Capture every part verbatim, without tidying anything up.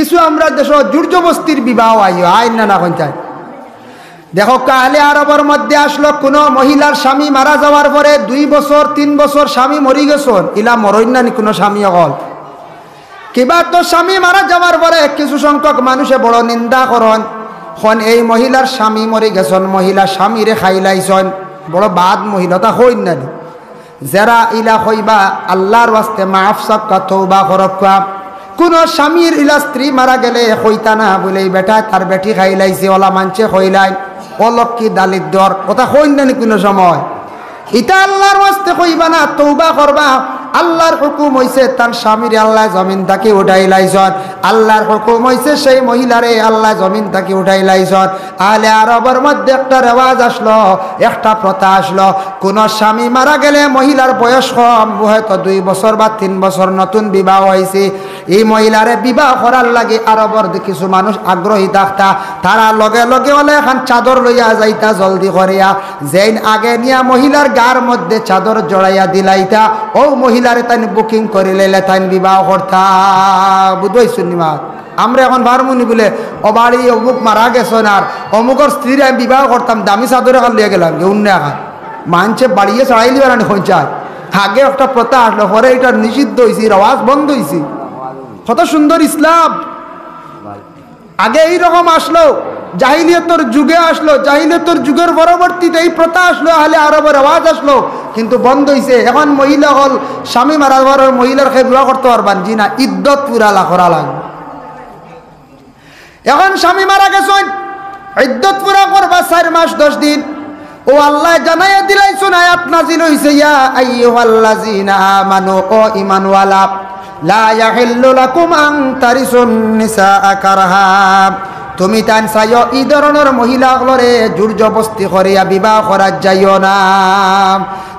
কিছু আমরার দেশো জোর জবস্তির বিবাহ আইও, আইন না, না, কোন চাই? দেখো, আহলে আরবর মধ্যে আসলো, কোনো মহিলার স্বামী মারা যাওয়ার পরে দুই বছর, তিন বছর স্বামী মরি গেছন, ইলা মরইন না নি কোনো স্বামী অকল? কিবা তো স্বামী মারা যাওয়ার পরে কিছু সংখ্যক মানুষে বড় নিন্দা করইন, কইন, "এই মহিলার স্বামী মরি গেছন, মহিলা স্বামীরে খাইলাইছন, বড় বাদ মহিলা", তা কইন না নি? যেরা ইলা কইবা, আল্লাহর ওয়াস্তে মাফ চাউক্কা, তওবা করউক্কা। কুনু স্বামীর ইলা স্ত্রী মারা গেলে কইতা না বুলে, "ই বেটায় তার বেটি খাইলাইছে", অলা মানষে কইলাইন, "অলক্ষী দালিদ্দর", কথা কইন না নি কুনু সময়? ইতা আল্লাহর ওয়াস্তে কইবা না, তওবা করবা। আল্লাহর হুকুম অইছে তার স্বামীরে আল্লায় জমিন থাকি উঠাইলাইছন, আল্লাহর হুকুম অইছে সেই মহিলারে আল্লায় জমিন থাকি উঠাইলাইছন। আহলে আরবর মধ্যে একটা রেওয়াজ আসলো, একটা প্রথা আসলো, কুনু স্বামী মারা গেলে মহিলার বয়স কম, হয়তো দুই বছর বা তিন বছর, নতুন বিবাহ অইছে, ই মহিলারে বিবাহ করার লাগি আরবর দি-, কিছু মানুষ আগ্রহী থাকতা, তারা লগে লগে অলা এখান চাদর লইয়া যাইতা জলদি করিয়া, যেইন আগে নিয়া মহিলার গার মধ্যে চাদর জড়াইয়া দিলাইতা, অউ মহিলারে তাইন booking করিলাইলে তাইন বিবাহ করতা। বুঝবাইছইন নি মাত? আমরা এখন পারমু নি বুলে, "ও বাড়ি অমুক মারা গেছন, আর অমুকর স্ত্রীরে আমি বিবাহ করতাম, দামি চাদর এখান লইয়া গেলাম গি, অইন্য এখান।" মানষে বাড়িয়ে ছাড়াই লিবার আনি কইন চায়। আগে একটা প্রথা আসলো, পরে ইটা নিষিদ্ধ অইছে, রেওয়াজ বন্ধ অইছে। কত সুন্দর ইসলাম। আগে এই রকম আসলো, জাহিলিয়তর যুগে আসলো, জাহিলিয়তর যুগর পরবর্তীতে এই প্রথা আসলো, আহলে আরবর রেওয়াজ আসলো, কিন্তু বন্ধ অইছে। এখন মহিলা অকল, স্বামী মারা যাওয়ার পরে মহিলার কেউ বিবাহ করতা পারবা নি? জি না, ইদ্দত পুরা লা-, করা লাগবো। এখন স্বামী মারা গেছন, ইদ্দত পুরা করবা চাইর মাস দশ দিন। অউ আল্লায় জানাইয়া দিলাইছন, আয়াত নাজিল অইছে, "ইয়া আইয়ুহাল্লাযীনা আমানু", ও ঈমানওয়ালা, "লা ইয়াহিল্লু লাকুম আন তারিসুন নিসাআ কারহা।" তুমি তাইন চাইও ই ধরনর মহিলা অকলরে জোর জবস্তি করিয়া বিবাহ করাত যাইও না।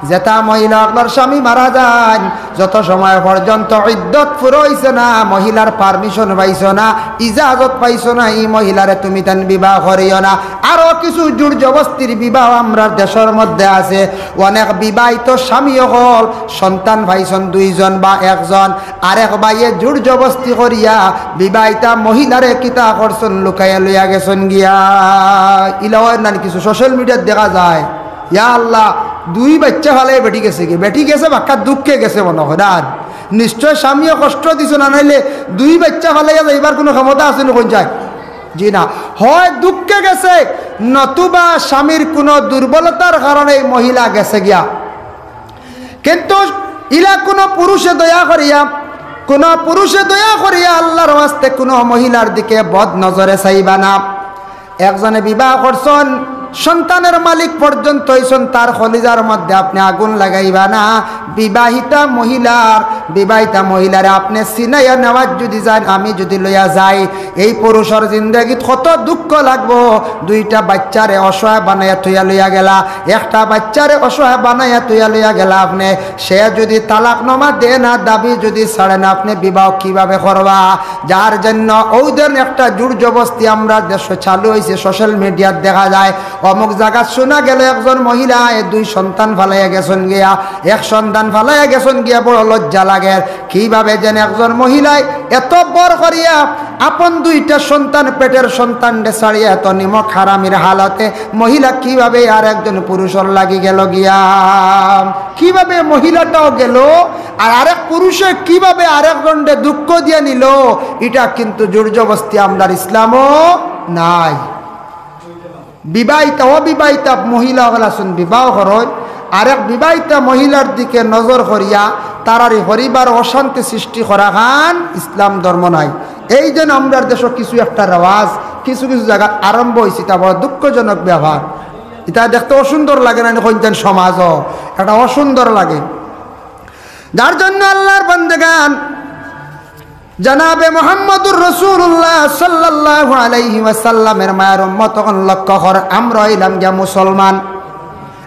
যেতা মহিলা অকলর স্বামী মারা যাইন, যত সময় পর্যন্ত ইদ্দত পুরা অইছে না, মহিলার permission পাইছো না, ইজাজত পাইছো না, ই মহিলারে তুমি তাইন বিবাহ করিও না। আরো কিছু জোর জবস্তির বিবাহ আমরার দেশর মধ্যে আছে। অনেক বিবাহিত স্বামী অকল সন্তান পাইছন দুইজন বা একজন, আরেক ভাইয়ে জোর জবস্তি করিয়া বিবাহিতা মহিলারে কিতা করছন, লুকাইয়া লইয়া গেছন গিয়া। ইলা অয় না নি কিছু social mediaত দেখা যায়। ইয়া আল্লাহ, দুই বাইচ্চা ফালাইয়া বেটি গেছে গি, বেটি গেছে বাক্কা দুঃখে গেছে মনো কয় না। নিশ্চয় স্বামীয়ে কষ্ট দিছন, না নাইলে দুই বাইচ্চা ফালাইয়া যাইবার কুনু ক্ষমতা আছে নি কইন চাই? জি না, হয় দুঃখে গেছে, নতুবা স্বামীর কুনু দুর্বলতার কারণে এই মহিলা গেছে গিয়া। কিন্তু ইলা কুনু পুরুষে দয়া করিয়া, কুনু পুরুষে দয়া করিয়া আল্লাহর ওয়াস্তে কুনু মহিলার দিকে বদ নজরে চাইবা না। একজনে বিবাহ করছন, সন্তানের মালিক পর্যন্ত অইছন, তার কলিজার মধ্যে আপনে আগুন লাগাইবা না। বিবাহিতা মহিলার, বিবাহিতা মহিলারে আপনে ছিনাইয়া নেওয়াত যুদি যাইন, আমি যুদি লইয়া যাই, এই পুরুষর জিন্দেগিত কত দুঃখ লাগবো। দুইটা বাইচ্চারে অসহায় বানাইয়া থইয়া লইয়া গেলা, একটা বাইচ্চারে অসহায় বানাইয়া থইয়া লইয়া গেলা আপনে। সে যুদি তালাকনামা দেয় না, দাবি যুদি ছাড়ে না, আপনে বিবাহ কিভাবে করবা? যার জন্য অউ ধরন একটা জোর জবস্তি আমরার দেশো চালু অইছে, social mediaত দেখা যায়। অমুক জাগাত শুনা গেল একজন মহিলায় দুই সন্তান ফালাইয়া গেছন গিয়া, এক সন্তান ফালাইয়া গেছন গিয়া, বড় লজ্জা লাগের। কিভাবে যেন একজন মহিলায় এত বড় করিয়া আপন দুইটা সন্তান, পেটের সন্তানরে ছাড়িয়া এত নিমক হারামির হালতে মহিলা কিভাবে আর একজন পুরুষর লাগি গেল গিয়া? কিভাবে মহিলাটাও গেল, আর আরেক পুরুষে কিভাবে আরেকজনরে দুঃখ দিয়া নিল? ইটা কিন্তু জোর জবস্তি আমরার ইসলামো নাই। বিবাহিতা, অবিবাহিতা মহিলা অকল আছন, বিবাহ করইন, আরেক বিবাহিতা মহিলার দিকে নজর করিয়া তারার ই পরিবারো অশান্তি সৃষ্টি করাখান ইসলাম ধর্ম নায়। এই যেন আমরার দেশো কিছু একটা রেওয়াজ কিছু কিছু জাগাত আরম্ভ অইছে, ইটা বড় দুঃখজনক ব্যাপার। ইটা দেখতে অসুন্দর লাগে না নি? কইন যেন সমাজো একটা অসুন্দর লাগে। যার জন্য আল্লাহর বান্দেগান, জনাবে মুহাম্মদুর রাসূলুল্লাহ সাল্লাল্লাহু আলাইহি ওয়াসাল্লামের মায়ার উম্মত অকল লক্ষ্য কর, আমরা অইলাম গিয়া মুসলমান।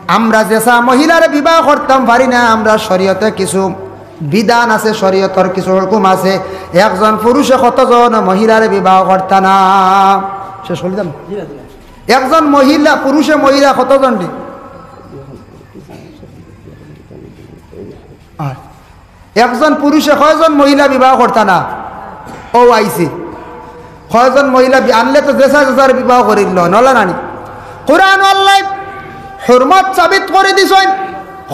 আমরা যেছা মহিলারে বিবাহ করতাম পারি না, আমরার শরীয়তে কিছু বিধান আছে, শরীয়তর কিছু হুকুম আছে। একজন পুরুষে কতজন মহিলারে বিবাহ করতা না? শেষ করি দিলাম। একজন মহিলা, পুরুষে মহিলা কতজন রে? আর একজন পুরুষে কয়জন মহিলা বিবাহ করতা না? অউ আইছে। কয়জন মহিলা বি-, আনলে তো যেসা যেসার বিবাহ করিল, নলা নানি? কোরআন আল্লাহ হুরমত সাবিত করি দিছইন।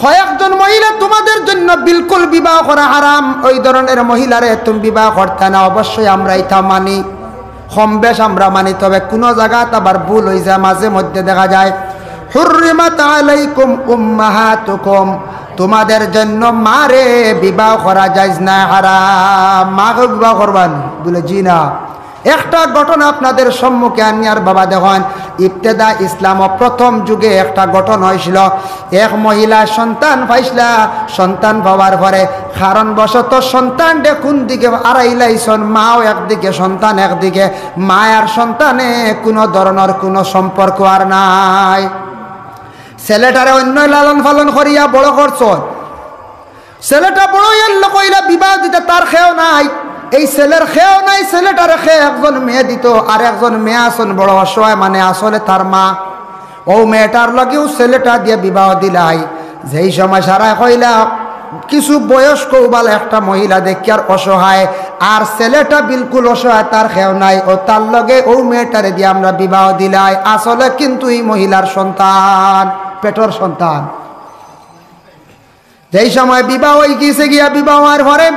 কয়েকজন মহিলা তোমাদের জন্য বিলকুল বিবাহ করা হারাম, ওই ধরনের মহিলারে তুমি বিবাহ করতে না। অবশ্যই আমরা ইতা মানি, কম বেশ আমরা মানি, তবে কোনো জাগাত আবার ভুল অই যায়, মাঝে মধ্যে দেখা যায়। হুররিমাত আলাইকুম উম্মাহাতুকুম, তোমাদের জন্য মারে বিবাহ করা জায়েজ না, হারাম। মাকে বিবাহ করবা নি? বলে, জি না। একটা ঘটনা আপনাদের সম্মুখে আনিয়ার বাবা দেখইন, ইবতেদা ইসলাম প্রথম যুগে একটা ঘটনা হয়েছিল। এক মহিলা সন্তান পাইছলা, সন্তান পাওয়ার পরে কারণবশত সন্তানরে কোন দিকে আড়াইলাইছন, মাও একদিকে, সন্তান একদিকে, মা আর সন্তানে কোনো ধরনের কোনো সম্পর্ক আর নাই। ছেলেটারে অন্য লালন পালন করিয়া বড় করছন। ছেলেটা বড় অইয়া কইলা বিবাহ দিতে তার কেউ নাই। এই ছেলের কেউ নাই, ছেলেটারে কে একজন মেয়ে দিত, আর একজন মেয়ে আছন বড় অসহায়, মানে আসলে তার মা। ও মেয়েটার লগেও ছেলেটা দিয়া বিবাহ দিলাই। যেই সময় সারায় কইলা, কিছু বয়স্ক উবালা একটা মহিলা দেখিয়ার অসহায়, আর ছেলেটা বিলকুল অসহায়, তার কেউ নাই, ও তার লগে ও মেয়েটারে দিয়া আমরা বিবাহ দিলাই। আসলে কিন্তু এই মহিলার সন্তান, পেটর সন্তান। যেই সময় বিবাহ হই গেছে গিয়া, বিবাহ হওয়ার পরে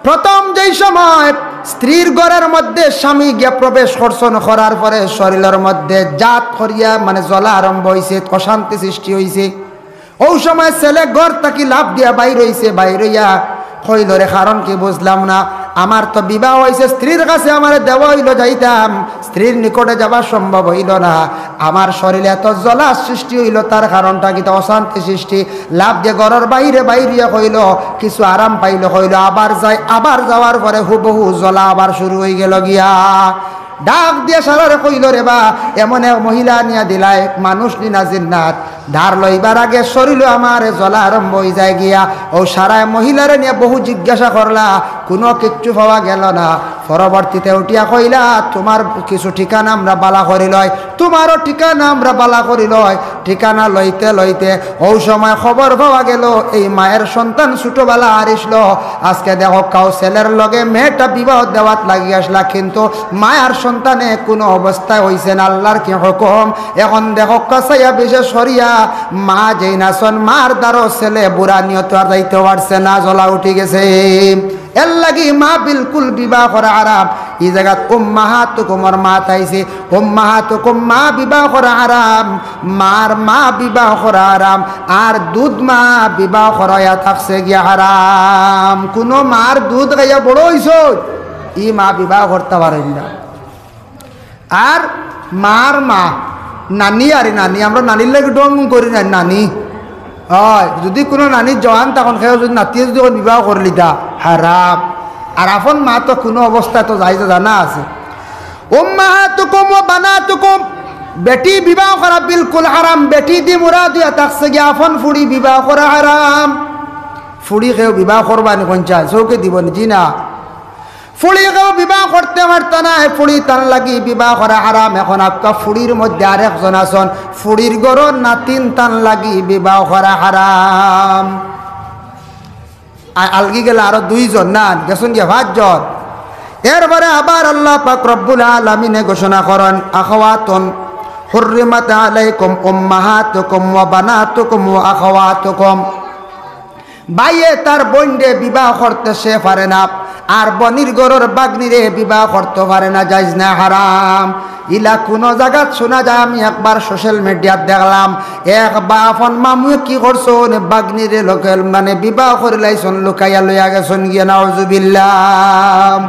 প্রথম যেই সময় স্ত্রীর ঘরের মধ্যে স্বামী গিয়া প্রবেশ করছন, করার পরে শরীরের মধ্যে জাত করিয়া মানে জ্বলা আরম্ভ হইছে, অশান্তি সৃষ্টি হইছে। ওই সময় ছেলে ঘর থাকি লাফ দিয়া বাইর হইছে, বাইর হইয়া কইল, "রে, কারণ কি বুঝলাম না, আমার তো বিবাহ হইছে, স্ত্রীর কাছে আমারে দেওয়া হইল যাইতাম, স্ত্রীর নিকটে যাওয়া সম্ভব হইল না, আমার শরীরে এত জ্বলা সৃষ্টি হইল, তার কারণটা কিতা?" অশান্তি সৃষ্টি। লাফ দিয়া ঘরর বাইরে বাইরিয়া কইল, কিছু আরাম পাইল, কইল, "আবার যাই।" আবার যাওয়ার পরে হুবহু জ্বলা আবার শুরু হই গেল গিয়া। ডাক দিয়া সারারে কইল, "রে বা, এমন এক মহিলা আনিয়া দিলায়, মানুষ নি না জিন্নাত, ধার লইবার আগে শরীরও আমার জ্বলা আরম্ভ হই যায় গিয়া।" ও সারায় মহিলারে নিয়া বহু জিজ্ঞাসা করলা, কোনো কিচ্ছু পাওয়া গেল না। পরবর্তীতে উঠিয়া কইলা, "তোমার কিছু ঠিকানা আমরা বালা করি লই, তোমারও ঠিকানা আমরা বালা করি লই।" ঠিকানা লইতে লইতে ও সময় খবর পাওয়া গেল, এই মায়ের সন্তান ছোটবেলা আরিছিল। আজকে দেখো, কাউ ছেলের লগে মেয়েটা বিবাহ দেওয়াত লাগি আসলা, কিন্তু মায়ার সন্তানে কোনো অবস্থায় হইছে না। আল্লাহর কি হুকুম? এখন দেখো, কাছাইয়া বিশেষ করিয়া মা যেই নাচন, মার দ্বারো ছেলে বুড়া নিয়ত আর যাইতে পারছে না, জ্বলা উঠি গেছে। এর লাগি মা বিলকুল বিবাহ করা হারাম। ই জাগাত উম্মাহাতুকুমর মা তাইছে, উম্মাহাতুকুম মা বিবাহ করা হারাম, মার মা বিবাহ করা হারাম, আর দুধ মা বিবাহ করাইয়া থাকছে গিয়া হারাম। কোনো মার দুধ খাইয়া বড় হইছ, ই মা বিবাহ করতে পারেন না। আর মার মা, নানি, আরে নানি, আমরা নানির লাগি ঢং করি না, নানি। হয়, যদি কোনো নানি জওয়ান তখন কেউ যদি নাতিয়ে যদি ওর বিবাহ করলিতা, হারাম। আর আপন মা তো কোনো অবস্থায় তো যাইতে জানা আছে। উম্মাহাতুকুম ওয়া বানাতুকুম, বেটি বিবাহ করা বিলকুল হারাম। বেটি দি মুরাদ হইয়া থাকছে গিয়া আপন ফুড়ি বিবাহ করা হারাম। ফুড়ি কেউ বিবাহ করবা নি কোন চায়? চউখে দিব নি? জি না। ফুড়ি কেউ বিবাহ করতে পারতা না, ফুড়ি তান লাগি বিবাহ করা হারাম। এখন আপকা ফুড়ির মধ্যে আরেকজন আছন, ফুড়ির ঘরর নাতিন তান লাগি বিবাহ করা হারাম। আ-, আলগি গেলে আরো দুইজন, না, গেছন গিয়া পাঁচজন। এরপরে আবার আল্লাহ পাক রব্বুল আলামিনে ঘোষণা করেন, আখাওয়াতুন, হুররিমাত আলাইকুম উম্মাহাতুকুম ওয়া বানাতুকুম ওয়া আখাওয়াতুকুম। ভাইয়ে তার বইনরে বিবাহ করতে সে পারে না, আর বনির ঘরর বাগনিরে বিবাহ করতে পারে না, জায়েজ না, হারাম। ইলা কোনো জাগাত শোনা যায়? আমি একবার সোশ্যাল মিডিয়াত দেখলাম, এক বাপন মামুয়ে কি করছন, বাগনিরে লোকে মানে বিবাহ করিলাইছন, লুকাইয়া লইয়া গেছন গিয়া, নাউজুবিল্লাহ।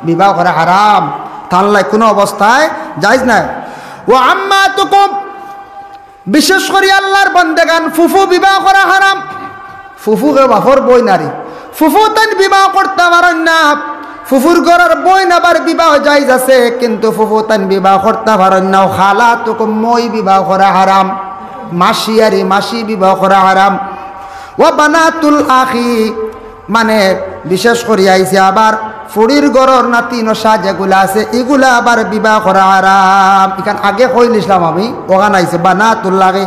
বিবাহ করা হারাম, তার লাই কোনো অবস্থায় জায়েজ নাই। ওয়া আম্মাতুকুম, বিশেষ করি আল্লাহর বন্দেগান, ফুফু বিবাহ করা হারাম। ফুফু কে বাপর বইন নারী, ফুফু তাইন বিবাহ করতা পারইন না। ফুফুর ঘরর বইন আবার বিবাহ জায়েজ আছে, কিন্তু ফুফু তাইন বিবাহ করতা পারইন না। খালাতুকুম, মই বিবাহ করা হারাম। মাসি আরি মাসি বিবাহ করা হারাম। ওয়া বানাতুল আখি, মানে, বিশেষ করি আইছে আবার ফুড়ির ঘরর নাতি নশা যেগুলা আছে, ইগুলা আবার বিবাহ করা হারাম। ইখান আগে কইলিছলাম আমি, ওখান আইছে বানাতুল আখি।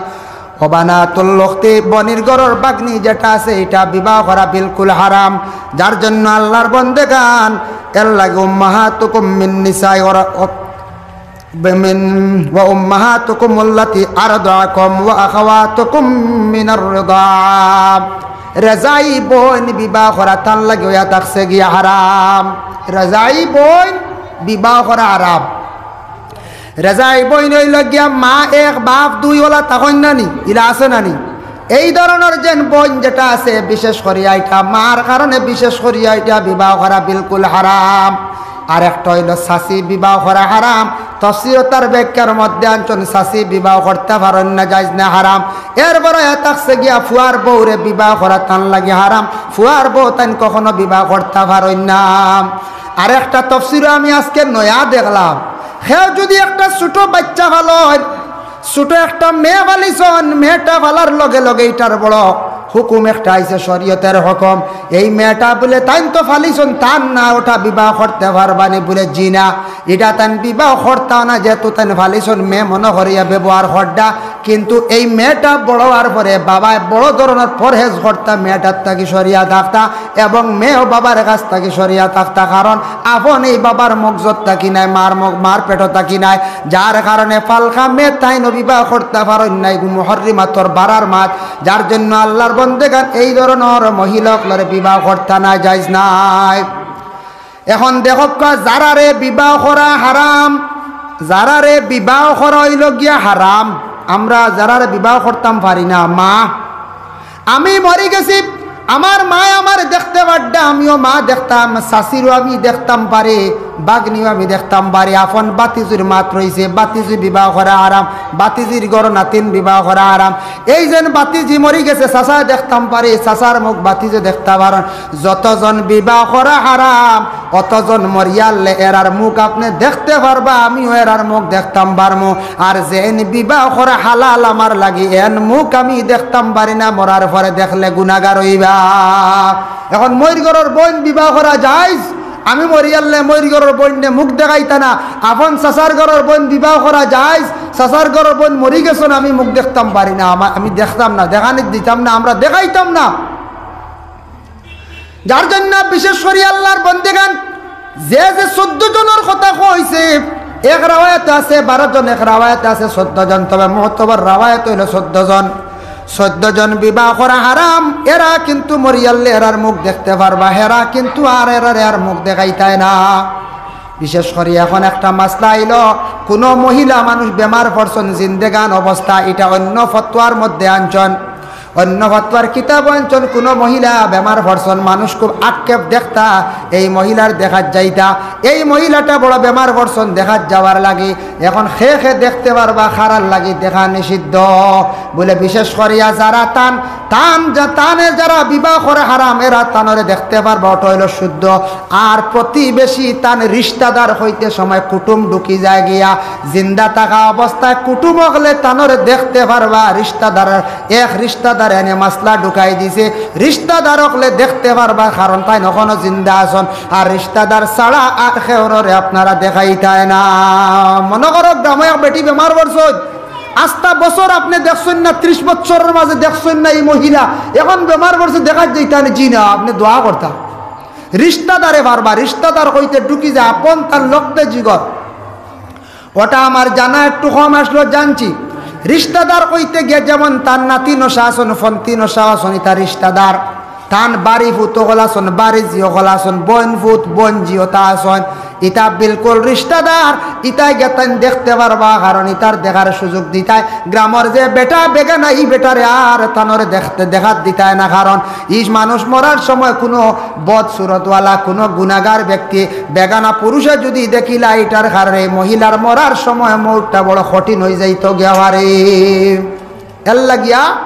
ওয়া বানাতুল উখতি, বনির ঘরর বাগনি যেটা আছে, এটা বিবাহ করা বিলকুল হারাম। যার জন্য আল্লাহর বন্দেগান, এর লাগি উম্মাহাতুকুম মিন নিসাই ওয়া রা-, ওয়া-, মিন, ওয়া উম্মাহাতুকুমুল্লাতি আরদাকুম ওয়া আখাওয়াতুকুম মিনার রিদাআ। রেজাই বইন বিবাহ করা তান লাগি অইয়া থাকছে গিয়া হারাম। রেজাই বইন বিবাহ করা হারাম। রেজাই বইন অইলো গিয়া মা এক বাপ দুই ওলা তখন নানি, ইলা আছে নানি? এই ধরনর যেন বইন যেটা আছে, বিশেষ করিয়া ইটা মার কারণে বিশেষ করিয়া ইটা বিবাহ করা বিলকুল হারাম। আর একটা অইলো চাচি বিবাহ করা হারাম। তফসিরও তার ব্যাখ্যার মধ্যে আনছইন চাচি বিবাহ করতা পারইন না, জায়েজ না, হারাম। এরপরে এ থাকছে গিয়া ফুয়ার বউরে বিবাহ করা তান লাগি হারাম, ফুয়ার বউ তাইন কখনো বিবাহ করতা পারইন না। আর একটা তফসিরও আমি আজকে নয়া দেখলাম, কেউ যুদি একটা ছোট বাইচ্চা পালইন, ছোট একটা মেয়ে পালিছইন, মেয়েটা পালার লগে লগে ইটার বড় হুকুম একটা আইছে, শরীয়তের হুকুম, এই মেয়েটা বুলে তাইন তো পালিছইন, তান না, ওটা বিবাহ করতা পারবা নি? বুলে, "জি না, ইটা তাইন বিবাহ করতা না, যেহেতু তাইন পালিছইন, মেয়ে মনো করিয়া ব্যবহার কররা।" কিন্তু এই মেয়েটা বড় অওয়ার পরে বাবায় বড় ধরনর পরহেজ করতা, মেয়েটার থাকি সরিয়া থাকতা, এবং মেয়েও বাবার কাছ থাকি সরিয়া থাকতা, কারণ আপন এই বাবার মগজত থাকি নায়, মার মগ-, মার পেটো থাকি নায়, যার কারণে ফালকা মেয়ে তাইনও বিবাহ করতা পারইন না, এগু মুহররিমাতর বারার মাত, যার জন্য আল্লার বন্দেগান এই ধরনর মহিলা অকলরে বিবাহ করতা না, জায়েজ নাই। এখন দেখউক্কা, যারারে বিবাহ করা হারাম, যারারে বিবাহ করা অইলো গিয়া হারাম, আমরা যারারে বিবাহ করতাম পারি না, মা, আমি মরি গেছি, আমার মায় আমারে দেখতে পাররা, আমিও মা দেখতাম, চাচিরও আমি দেখতাম পারি, ভাগ্নিও আমি দেখতাম পারি, আপন ভাতিজির মাত রইছে, ভাতিজি বিবাহ করা হারাম, ভাতিজির ঘরো নাতিন বিবাহ করা হারাম। এই যেন ভাতিজি মরি গেছে, চাচায় দেখতাম পারি, চাচার মুখ ভাতিজে দেখতা পারইন। যতজন বিবাহ করা হারাম, অতজন মরিয়ারলে এরার মুখ আপনে দেখতে পারবা, আমিও এরার মুখ দেখতাম পারমু। আর যেন বিবাহ করা হালাল আমার লাগি, এন মুখ আমি দেখতাম পারি না, মরার পরে দেখলে গুনাগার অইবা। এখন মইর ঘরর বইন বিবাহ করা জায়েজ, আমি মরিয়ারলে মইর ঘরর বইনরে মুখ দেখাইতা না, আপন চাচার ঘরর বইন বিবাহ করা জায়েজ, চাচার ঘরর বইন মরি গেছইন, আমি মুখ দেখতাম পারি না, আমা-, আমি দেখতাম না, দেখানি দিতাম না, আমরা দেখাইতাম না। যার জন্য বিশেষ করি আল্লার বন্দেগান, যে যে চৌদ্দ জনর কথা কইছে, এক রাওয়ায়াত আছে বারো জন, এক রাওয়ায়াত আছে চৌদ্দ জন, তবে মুতবর রাওয়ায়াত অইলো চৌদ্দ জন। চৌদ্দ জন বিবাহ করা হারাম, এরা কিন্তু মরিয়ারলে এরার মুখ দেখতে পারবা, হেরা কিন্তু আর এরারে আর মুখ দেখাইতায় না। বিশেষ করি এখন একটা মাসলা আইলো, কুনু মহিলা মানুষ বেমার পড়ছইন, জিন্দেগান অবস্থা, ইটা অন্য ফতোয়ার মধ্যে আনছইন, অন্য ফতোয়ার কিতাবো আনছইন, কুনু মহিলা বেমার পড়ছইন, মানুষ খুব আক্ষেপ দেখতা, এই মহিলার দেখাত যাইতা, এই মহিলাটা বড় বেমার পড়ছইন, দেখাত যাওয়ার লাগি। এখন কে কে দেখতে পারবা, কারার লাগি দেখা নিষিদ্ধ। বুলে বিশেষ করিয়া যারা তান, তান যা-, তানে যারা বিবাহ করা হারাম, এরা তানরে দেখতে পারবা, ওটা অইলো শুদ্ধ। আর প্রতিবেশী তান রিশতাদার অইতে সময় কুটুম ঢুকি যায় গিয়া, জিন্দা থাকা অবস্থায় কুটুম অকলে তানরে দেখতে পারবা, রিশতাদার এক রিশতাদার এনে মাসলা ঢুকাই দিছে, রিশতাদার অকলে দেখতে পারবা, কারণ তাইন অখনো জিন্দা আছইন। আর রিশতাদার ছাড়া আর কেউররে আপনারা দেখাইতায় না। মনো করো, গ্রামো এক বেটি বেমার পড়ছইন, আস্তা বছর আপনে দেখছইন না, ত্রিশ বছরর মাঝে দেখছইন না ই মহিলা, এখন বেমার পড়ছে, দেখাত যাইতা নি? জি না, আপনে দোয়া করতা। রিশতাদারে পারবা, রিশতাদার অইতে ঢুকি যায়, আপন তার লক্তে জিগর। ওটা আমার জানা একটু কম আসলো, জানছি। রিশতাদার অইতে গিয়া যেমন তার নাতি নশা আছইন, ফন্তি নশা আছইন, ইতা রিশতাদার। তান বাড়ি ফুত অকল আছইন, বাড়ি জি অকল আছইন, বইন ফুত, বইন জি অতা আছইন, ইতা বিলকুল রিশতাদার। ইতায় গিয়া তাইন দেখতে পারবা, কারণ ইতার দেখার সুযোগ দিতায়। গ্রামর যে বেটা বেগানা, ই বেটারে আর তানরে দেখতে, দেখাত দিতায় না, কারণ ই মানুষ মরার সময় কুনু বদ সুরতওয়ালা, কুনু গুনাগার ব্যক্তি, বেগানা পুরুষে যুদি দেখিলা, ইটার কারণে মহিলার মরার সময় মউতটা বড় কঠিন অইযাইতো গিয়া পারে। এর লাগিয়া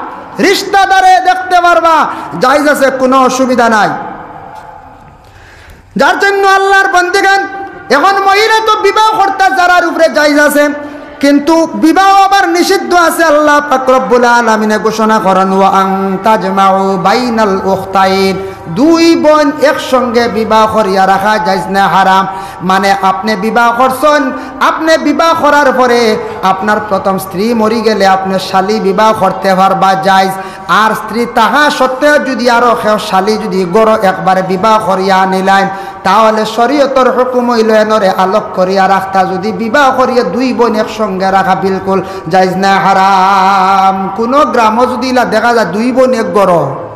রিশতাদারে দেখতে পারবা, জায়েজ আছে, কুনু অসুবিধা নাই। যার জন্য আল্লার বন্দেগান, এখন মহিলা তো বিবাহ করতা যারার উপরে জায়েজ আছে, কিন্তু বিবাহ আবার নিষিদ্ধ আছে। আল্লা পাক রব্বুল আলামিনে ঘোষণা করইন, "ওয়া আন তাজমাউ বাইনাল উখতাইন", দুই বইন একসঙ্গে বিবাহ করিয়া রাখা জায়েজ না, হারাম। মানে আপনে বিবাহ করছইন, আপনে বিবাহ করার পরে আপনার প্রথম স্ত্রী মরি গেলে আপনে শালি বিবাহ করতে পারবা, জায়েজ। আর স্ত্রী থাকা সত্ত্বেও যুদি আরো কেউ শালি যুদি ঘরো একবারে বিবাহ করিয়া আনিলাইন, তাহলে শরীয়তর হুকুম অইলো এনরে আলোক করিয়া রাখতা। যুদি বিবাহ করিয়া দুই বইন একসঙ্গে রাখা বিলকুল জায়েজ না, হারাম। কুনু গ্রামো যুদি ইলা দেখা যায় দুই বইন এক ঘরো,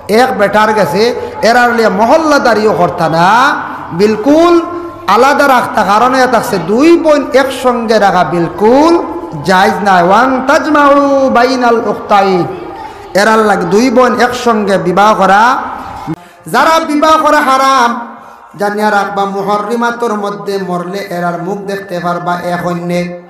এক বেটার গেছে, এরার লইয়া মহল্লাদারিও করতা না, বিলকুল আলাদা রাখতা। কারণ ইয়া থাকছে দুই বইন একসঙ্গে রাখা বিলকুল জায়েজ না। ওয়ান তাজমাউ বাইনাল উখতাইন, এরার লাগি দুই বইন একসঙ্গে বিবাহ করা। যারা বিবাহ করা হারাম, জানিয়া রাখবা, মুহররিমাতর মধ্যে মরলে এরার মুখ দেখতে পারবা এক অইন্যে।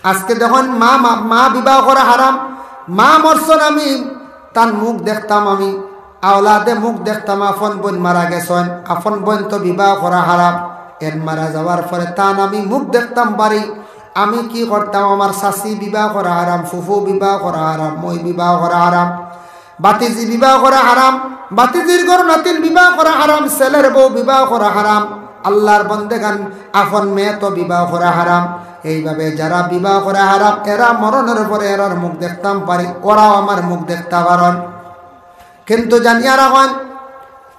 আজকে দেখইন মা, মা, মা বিবাহ করা হারাম, মা মরছইন আমি তান মুখ দেখতাম, আমি আওলাদে মুখ দেখতাম, আপন বইন মারা গেছইন, আপন বইন তো বিবাহ করা হারাম, এন মারা যাওয়ার পরে তান আমি মুখ দেখতাম পারি, আমি কি করতাম? আমার চাচি বিবাহ করা হারাম, ফুফু বিবাহ করা হারাম, মই বিবাহ করা হারাম, বাতিজি বিবাহ করা হারাম, বাতিজির ঘর নাতিন বিবাহ করা হারাম, ছেলের বউ বিবাহ করা হারাম। আল্লাহর বন্দেগান, আপন মেয়ে তো বিবাহ করা হারাম। এইভাবে যারা বিবাহ করা হারাম, এরা মরণের পরে এরার মুখ দেখতাম পারি, ওরাও আমার মুখ দেখতা পারইন। কিন্তু জানিয়া রাখইন,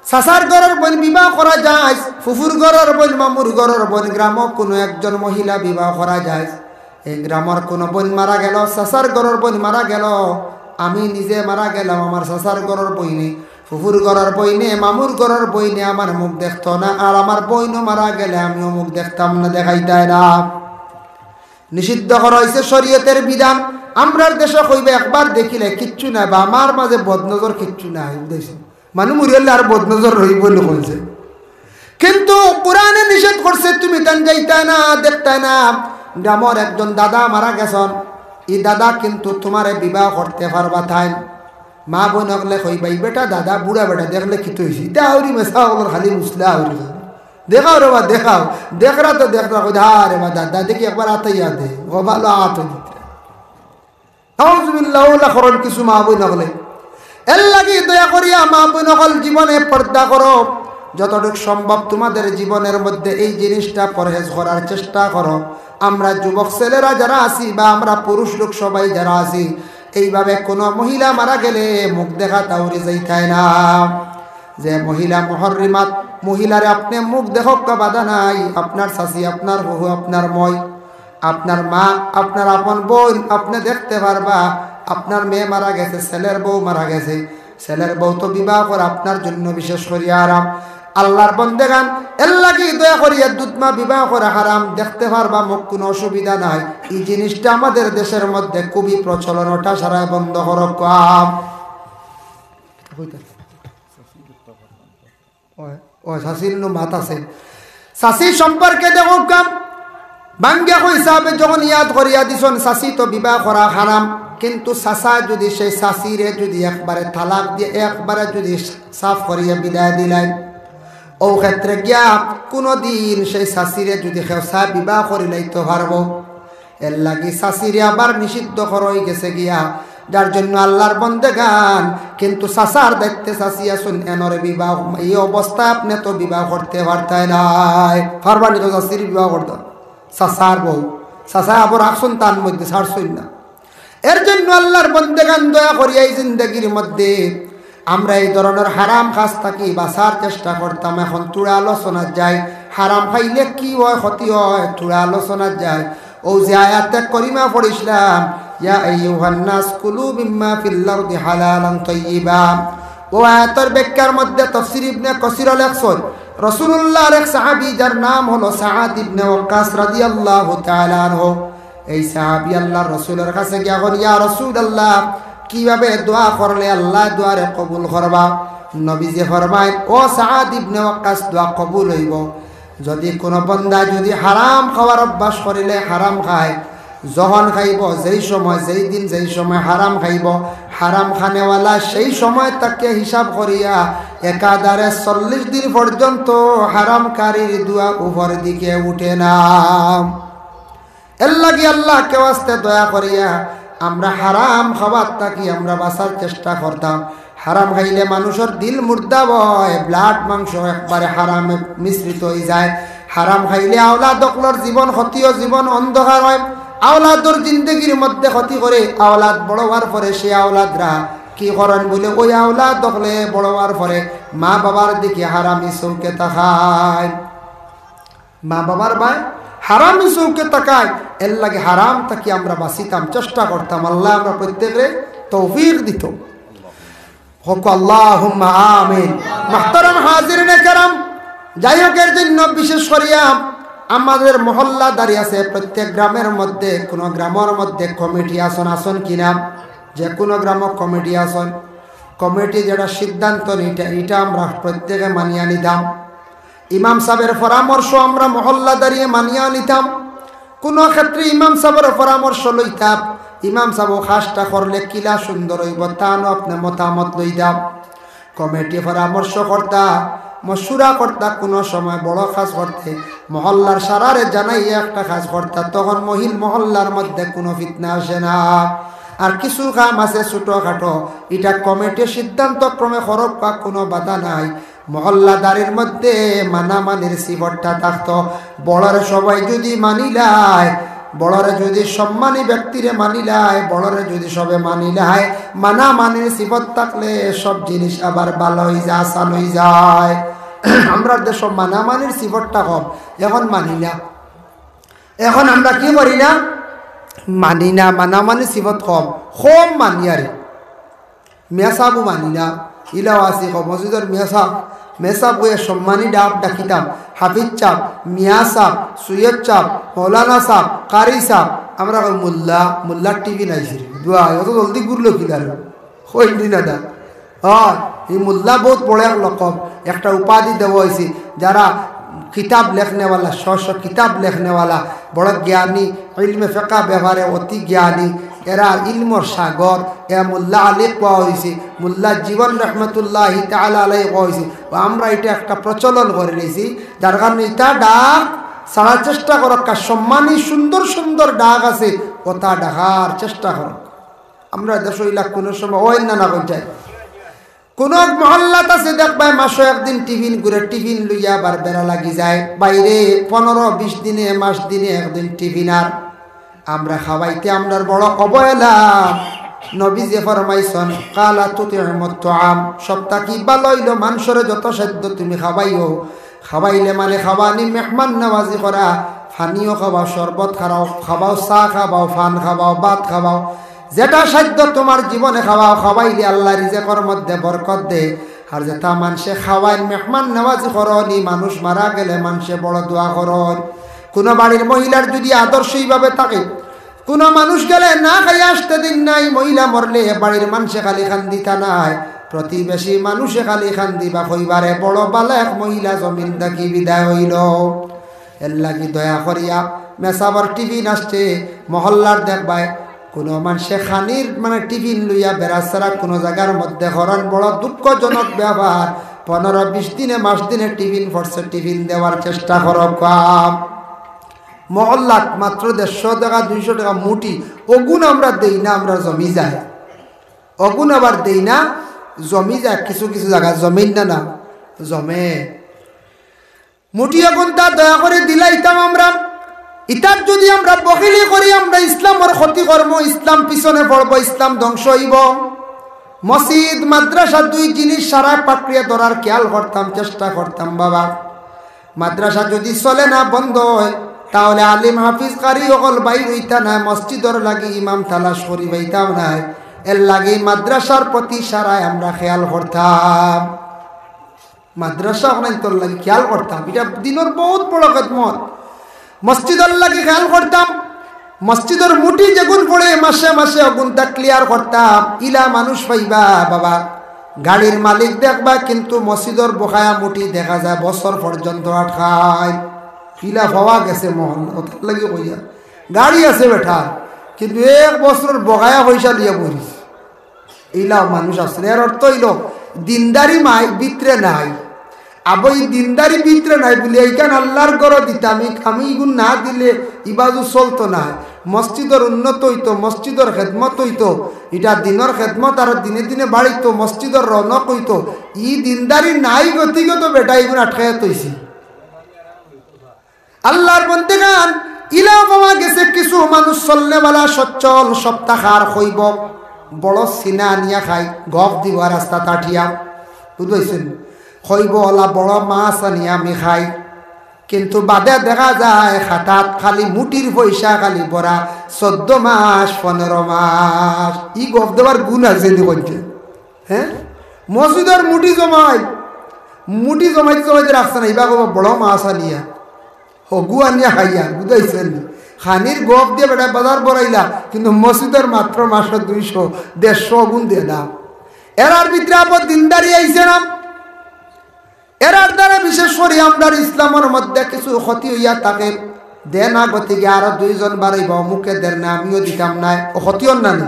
চাচার ঘরর বইন বিবাহ করা জায়েজ, ফুফুর ঘরর বইন, মামুর ঘরর বইন, গ্রামো কুনু একজন মহিলা বিবাহ করা জায়েজ। এই গ্রামর কুনু বইন মারা গেল, চাচার ঘরর বইন মারা গেল, আমি নিজে মারা গেলাম, আমার চাচার ঘরর বইনে, ফুফুর ঘরর বইনে, মামুর ঘরর বইনে আমার মুখ দেখতো না, আর আমার বইনও মারা গেলে আমিও মুখ দেখতাম না, দেখাইতায় না। নিষিদ্ধ করা অইছে শরীয়তের বিধান। আমরার দেশে কইবা একবার দেখিলে কিচ্ছু নাই, বা আমার মাঝে বদনজর কিচ্ছু নাই, বুঝাইছে? মানুষ মরিয়ালে আর বদনজর রইব নি কইছে। কিন্তু কোরআনে নিষেধ করছে, তুমি তান যাইতায় না, দেখতায় না। গ্রামর একজন দাদা মারা গেছইন, ই দাদা কিন্তু তুমারে বিবাহ করতে পারবা তাইন। মা বইন অকলে কইবা, "ই বেটা দাদা, বুড়া বেটা দেখলে কিতা অইছে? ইতা আউরি মেসা অকলর খালি মুসলা আউরি। দেখাও রে বা, দেখাও।" দেখরা তো দেখরা, কই, "হা রে বা দাদা, দেখি একবার আতাইয়া দে, ও ভালা আত দিতে।" নাউজুবিল্লাহ, ওলা করইন কিছু মা বইন অকলে। এর লাগি দয়া করিয়া মা বইন অকল জীবনে পর্দা করো, যতটুক সম্ভব তোমাদের জীবনের মধ্যে এই জিনিসটা পরহেজ করার চেষ্টা করো। আমরা যুবক ছেলেরা যারা আছি বা আমরা পুরুষ লোক সবাই যারা আছি, এইভাবে কোনো মহিলা মারা গেলে মুখ দেখাত আউরি যাইতায় না। যে মহিলা মুহররিমাত, মহিলারে আপনে মুখ দেখউক্কা বাধা নাই, আপনার চাচি, আপনার ফুফু, আপনার মই, আপনার মা, আপনার আপন বইন, আপনে দেখতে পারবা, আপনার মেয়ে মারা গেছে, ছেলের বউ মারা গেছে, ছেলের বউ তো বিবাহ করা আপনার জন্য বিশেষ করিয়া হারাম। আল্লাহর বন্দেগান, এর লাগি দয়া করিয়া দুধ মা বিবাহ করা হারাম, দেখতে পারবা মুখ, কোনো অসুবিধা নাই। এই জিনিসটা আমাদের দেশের মধ্যে খুবই প্রচলন, ওটা সারায় বন্ধ করউক্কা। ওই, ওই, চাচির নু মাত আছে। চাচি সম্পর্কে দেখউক্কা, ভাঙ্গিয়া কই সাবে যখন ইয়াদ করিয়া দিছইন, চাচি তো বিবাহ করা হারাম, কিন্তু চাচা যুদি সেই চাচিরে যুদি একবারে তালাক দিয়া একবারে যুদি সাফ করিয়া বিদায় দিলাইন, অউ ক্ষেত্রে গিয়া কুনুদিন সেই চাচিরে যুদি কেউ চায় বিবাহ করিলাইতো পারবো। এর লাগি চাচিরে আবার নিষিদ্ধ করা অইগেছে গিয়া, যার জন্য আল্লাহর বন্দেগান, কিন্তু চাচার দায়িত্বে চাচি আছইন, এনরে বিবাহ, এই অবস্থায় আপনে তো বিবাহ করতে পারতায় নায়, পারবা নি তো চাচির বিবাহ করতা, চাচার বউ, চাচায় আবার রাখছইন তান মধ্যে, ছাড়ছইন না। এর জন্য আল্লাহর বন্দেগান দয়া করিয়া এই জিন্দেগির মধ্যে আমরা এই ধরনের হারাম কাজ থাকি বাঁচার চেষ্টা করতাম। এখন থুড়া আলোচনা যাই, হারাম খাইলে কি হয়, ক্ষতি হয়, থুড়া আলোচনা যাই। অউ যে আয়াতে করিমা পড়ছিলাম, "ইয়া আইয়ুহান নাস কুলু মিম্মা ফিল আরদি হালালান তাইয়িবা।" অউ আয়াতর ব্যাখ্যার মধ্যে তফসির ইবনে কাসির লেখছইন, রাসূলুল্লাহর এক সাহাবী যার নাম হলো সাআদ ইবনে ওয়াক্কাস রাদিয়াল্লাহু তাআলা আনহু, এই সাহাবী আল্লাহর রাসূলের কাছে গিয়া কইন, "ইয়া রাসূলুল্লাহ, কিভাবে দোয়া করলে আল্লাহ দোয়ারে কবুল করবা?" নবীজি ফরমাইন, "ও সাআদ ইবনে ওয়াক্কাস, দোয়া কবুল অইবো। যুদি কুনু বন্দা যুদি হারাম খাওয়ার অভ্যাস করিলে হারাম খায়, যখন খাইবো, যেই সময়, যেই দিন, যেই সময় হারাম খাইবো, হারাম খানেওয়ালা সেই সময় তাকে হিসাব করিয়া একাধারে চল্লিশ দিন পর্যন্ত হারামকারীর দোয়া উপর দিকে উঠে না।" এর লাগি আল্লাহকে ওয়াস্তে দয়া করিয়া আমরা হারাম খাবার থাকি আমরা বাঁচার চেষ্টা করতাম। হারাম খাইলে মানুষর দিল মুর্দা হয়, ব্লাড মাংস একবারে হারামে মিশ্রিত অই যায়। হারাম খাইলে আওলাদ অকলর জীবন ক্ষতি অয়, জীবন অন্ধকার হয়। আওলাদর জিন্দেগির মধ্যে ক্ষতি করে, আওলাদ বড় অওয়ার পরে সে আওলাদরা কি করইন বুলে, ওই আওলাদ অকলে বড় অওয়ার পরে মা বাবার দিকে হারামি চউখে তাকাইন। মা বাবার বায় হারামি চউখে তাকায়, এরলাগি হারাম থাকি আমরা বাঁচিতাম, চেষ্টা করতাম। আল্লায় আমরা প্রত্যেকরে তৌফিক দিতো। হক আল্লাহুম্মা আমিন। মুহতারাম হাজিরিনে কেরাম, যাই হোক, এর জন্য বিশেষ করিয়া আমাদের মহল্লাদারি আছে, প্রত্যেক গ্রামের মধ্যে, কোনো গ্রামের মধ্যে কমিটি আছইন, আছইন কিনা, যে কোনো গ্রামো কমিটি আছইন, কমিটি যেটা সিদ্ধান্ত নিতা, ইটা আমরা প্রত্যেকে মানিয়া নিতাম। ইমাম সাবর পরামর্শ আমরা মহল্লাদারিয়ে মানিয়া নিতাম। কোনো ক্ষেত্রে ইমাম সাবর পরামর্শ লইতাম, ইমাম সাব অউ কাজটা করলে কিলা সুন্দর অইবো, তান আপনে মতামত লইতাম। কমিটি পরামর্শ করতা, মশুরা করতা, কোনো সময় বড় কাজ করতে মহল্লার সারারে জানাইয়া একটা কাজ করতা, তখন মহিল মহল্লার মধ্যে কোনো ফিতনা আসে না। আর কিছু কাম আছে ছোটখাটো, ইটা কমিটির সিদ্ধান্ত ক্রমে করউক্কা, কোনো বাধা নাই। মহল্লাদারির মধ্যে মানামানির সিফতটা থাকতো। বড়রে সবাই যুদি মানিলায়, বড়রে যুদি সম্মানী ব্যক্তিরে মানিলায়, বড়রে যুদি সবে মানিলায়, মানামানির সিফত থাকলে সব জিনিস আবার ভালা অইযায়, আসান অইযায়। আমরার দেশো মানামানির সিফতটা কম, এখন মানি না। এখন আমরা কি করি না? মানি না, মানামানির সিফত কম, কম মানি আরি। মিয়া সাবও মানি না, ইলাও আছি কম। মসজিদর মিয়া সাব, মিয়া সাব অইয়া সম্মানী ডাক ডাকিতাম, হাফিজ সাব, মিয়া সাব, সৈয়দ সাব, মৌলানা সাব, কারি সাব, আমরা কই মোল্লা, মোল্লার টিফিন আইছে রে। দোয়া, অত জলদি ঘুরলো কিলা রে? কইলি না দা। অয়, ই মোল্লা বউত বড় এক লকব, একটা উপাধি দেওয়া অইছে। যারা কিতাব লেখনেওয়ালা, শ শ কিতাব লেখনেওয়ালা, বড় জ্ঞানী, ইলমে ফিকহ ব্যাপারে অতি জ্ঞানী, এরা ইলমর সাগর, এ মোল্লা আলী কওয়া অইছে, মোল্লা জীবন রহমতুল্লাহি তাআলা আলাইহি কওয়া অইছে। অউ আমরা ইটা একটা প্রচলন করি নিছি, যার কারণে ইতা ডাক ছাড়ার চেষ্টা করউক্কা, সম্মানী সুন্দর সুন্দর ডাক আছে, অতা ডাকার চেষ্টা করউক্কা। আমরার দেশো ইলা কোনো সময় অয় না, না অই যায়। কোনো এক মহল্লাত আছে দেখবায়, মাসো একদিন টিফিন ঘুরে, টিফিন লইয়া আবার বেড়া লাগি যায় বাইরে, পনেরো বিশ দিনে, মাস দিনে একদিন টিফিন। আর আমরা খাওয়াইতে আমরার বড় অবহেলা। নবীজিয়ে ফরমাইছইন, "কালা তুতিমুত তাআম", সব থাকি ভালা অইলো মানষরে যত সাধ্য তুমি খাওয়াইও। খাওয়াইলে মানে খাওয়ানি, মেহমান নওয়াজি করা, পানিও খাওয়াও, শরবত খাওয়াও, খাওয়াও, চা খাওয়াও, পান খাওয়াও, ভাত খাওয়াও, যেটা সাধ্য তুমার জীবনে খাওয়াও। খাওয়াইলে আল্লায় রিজেকর মধ্যে বরকত দে। আর যেটা মানষে খাওয়াইন, মেহমান নওয়াজি করইন, মানুষ মারা গেলে মানষে বড় দোয়া করইন। কোনো বাড়ির মহিলার যুদি আদর্শ ইভাবে থাকে, কোনো মানুষ গেলে না খাইয়া আসতে দিন নাই, মহিলা মরলে বাড়ির মানষে খালি কান্দিতা নায়, প্রতিবেশী মানষে খালি কান্দিবা, কইবা রে বড় ভালা এক মহিলা জমিন থাকি বিদায় অইলো। এরলাগি দয়া করিয়া মেসাবর টিফিন আসছে, মহল্লার দেখবায় কোনো মানষে খানির মানে টিফিন লইয়া বেড়াছেড়া কোনো জাগার মধ্যে করইন, বড় দুঃখজনক ব্যাপার। পনেরো বিশ দিনে, মাস দিনে টিফিন পড়ছে, টিফিন দেওয়ার চেষ্টা করউক্কা। মহল্লাত মাত্র দেড়শো টেকা, দুইশো টেকা মুঠি, অগুন আমরা দেই না, আমরা জমি যায়। অগুন আবার দেই না, জমি যায়, কিছু কিছু জাগা জমিন না, না জমে। মুঠি অগুনতা দয়া করি দিলাইতাম আমরা। ইতাত যুদি আমরা বখিলি করি, আমরা ইসলামর ক্ষতি করমু, ইসলাম পিছনে পড়বো, ইসলাম ধ্বংস অইবো। মসজিদ, মাদ্রাসা দুই জিনিস সারা পাকড়িয়া ধরার খেয়াল করতাম, চেষ্টা করতাম বাবা। মাদ্রাসা যুদি চলে না, বন্ধ অয়, তাহলে আলিম হাফিজ কারি অকল বাইর অইতা নায়, মসজিদর লাগি ইমাম তালাশ করি পাইতাম নায়। এরলাগি মাদ্রাসার প্রতি সারায় আমরা খেয়াল করতাম। মাদ্রাসা অখানতর লাগি খেয়াল করতাম, ইটা দিনর বউত বড় খেদমত। মসজিদর লাগি খেয়াল করতাম, মসজিদর মুঠি যেগুন পড়ে মাসে মাসে অগুনতা clear করতাম। ইলা মানুষ পাইবা বাবা, গাড়ির মালিক দেখবা, কিন্তু মসজিদর বকায়া মুঠি দেখা যায় বছর পর্যন্ত আটকায়। ইলা পাওয়া গেছে মহল্লা, অতার লাগি কইয়ার। গাড়ি আছে বেটার, কিন্তু এক বছরর বকায়া পয়সা লইয়া বইছে। ইলাও মানুষ আছে। এর অর্থ অইলো, দিনদারি মাই ভিতরে নাই। আবো ই দিনদারি ভিতরে নাই বুলিয়া ইখান আল্লার ঘরো দিতাম, ই-, আমি ইগুন না দিলে ইবাজু চলতো নায়। মসজিদর উন্নত অইতো, মসজিদর খেদমত অইতো, ইটা দিনর খেদমত আরো দিনে দিনে বাড়িতো, মসজিদর রৌনক অইতো। ই দিনদারি নাই গতিকে তো বেটা ইগুন আটকাইয়া থইছে। আল্লার বন্দেগান, ইলা পাওয়া গেছে কিছু মানুষ চলনেওয়ালা, সচ্ছল, সপ্তাহার কইবো, বড় সিনা আনিয়া খাই, গফ দিবো রাস্তাত আটিয়া, বুঝছইন? কইবো, "অলা বড় মাছ আনিয়া আমি খাই।" কিন্তু বাদে দেখা যায় খাতাত খালি মুঠির পয়সা খালি ভরা, চৌদ্দ মাস, পনেরো মাস। ই গফ দেওয়ার গুণ আছে নি কইছে? হ্যাঁ, মসজিদর মুঠি জমাই, মুঠি জমাইতে জমাইতে রাখছে না, ইবা কইবা বড় মাছ আনিয়া, হগু আনিয়া খাইয়া, বুঝাইছেন নি? খানির গফ দিয়া বেটা বাজার ভরাইলা, কিন্তু মসজিদর মাত্র মাসো দুইশো, দেড়শো গুণ দেনা। এরার ভিতরে আবার দিনদারি আইছে না। এরার দ্বারা বিশেষ করি আমরার ইসলামর মধ্যে কিছু ক্ষতি হইয়া থাকে। দে না গতিকে আরো দুইজন বাড়াইবা, অমুকে দের না, আমিও দিতাম নায়, ও ক্ষতি অর না নি?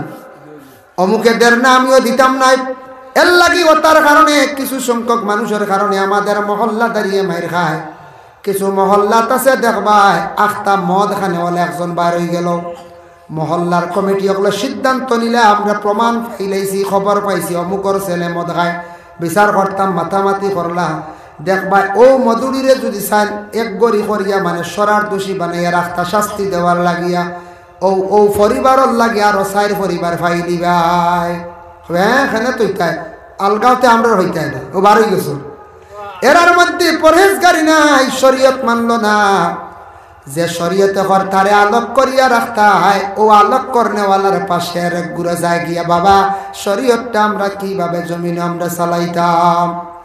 অমুকে দের না, আমিও দিতাম নায়। এর লাগি ওটার কারণে, কিছু সংখ্যক মানুষের কারণে আমাদের মহল্লা দাঁড়িয়ে মাইর খায়। কিছু মহল্লাত আছে দেখবায়, আখতা মদ খানে ওলা একজন বার হয়ে গেল। মহল্লার কমিটি অকলে সিদ্ধান্ত নিলা, আমরা প্রমাণ পাইলাইছি, খবর পাইছি, অমুকর ছেলে মদ খায়, বিচার করতাম, মাতামাতি করলা। দেখবায়, ও মদুরিরে যদি চাইন, এক গড়ি করিয়া মানে সরার দোষী বানাইয়া রাখতা শাস্তি দেওয়ার লাগিয়া, ও, ও পরিবারর লাগিয়া আরো চাইর পরিবার পাই দিবায়। হ্যাঁ, এখানে তো ইতায়, আলগাওতে আমরার হইতায় না, ও বার হয়ে গেছে। এরার মধ্যে পরহেজগারি নাই, শরীয়ত মানলো না। যে শরীয়তে কর তারে আলোক করিয়া রাখতায়, ও আলোক করনেওয়ালার পাশে আরেক গুরু যায় গিয়া, বাবা, শরীয়তটা আমরা কিভাবে জমিনে আমরা চালাইতাম?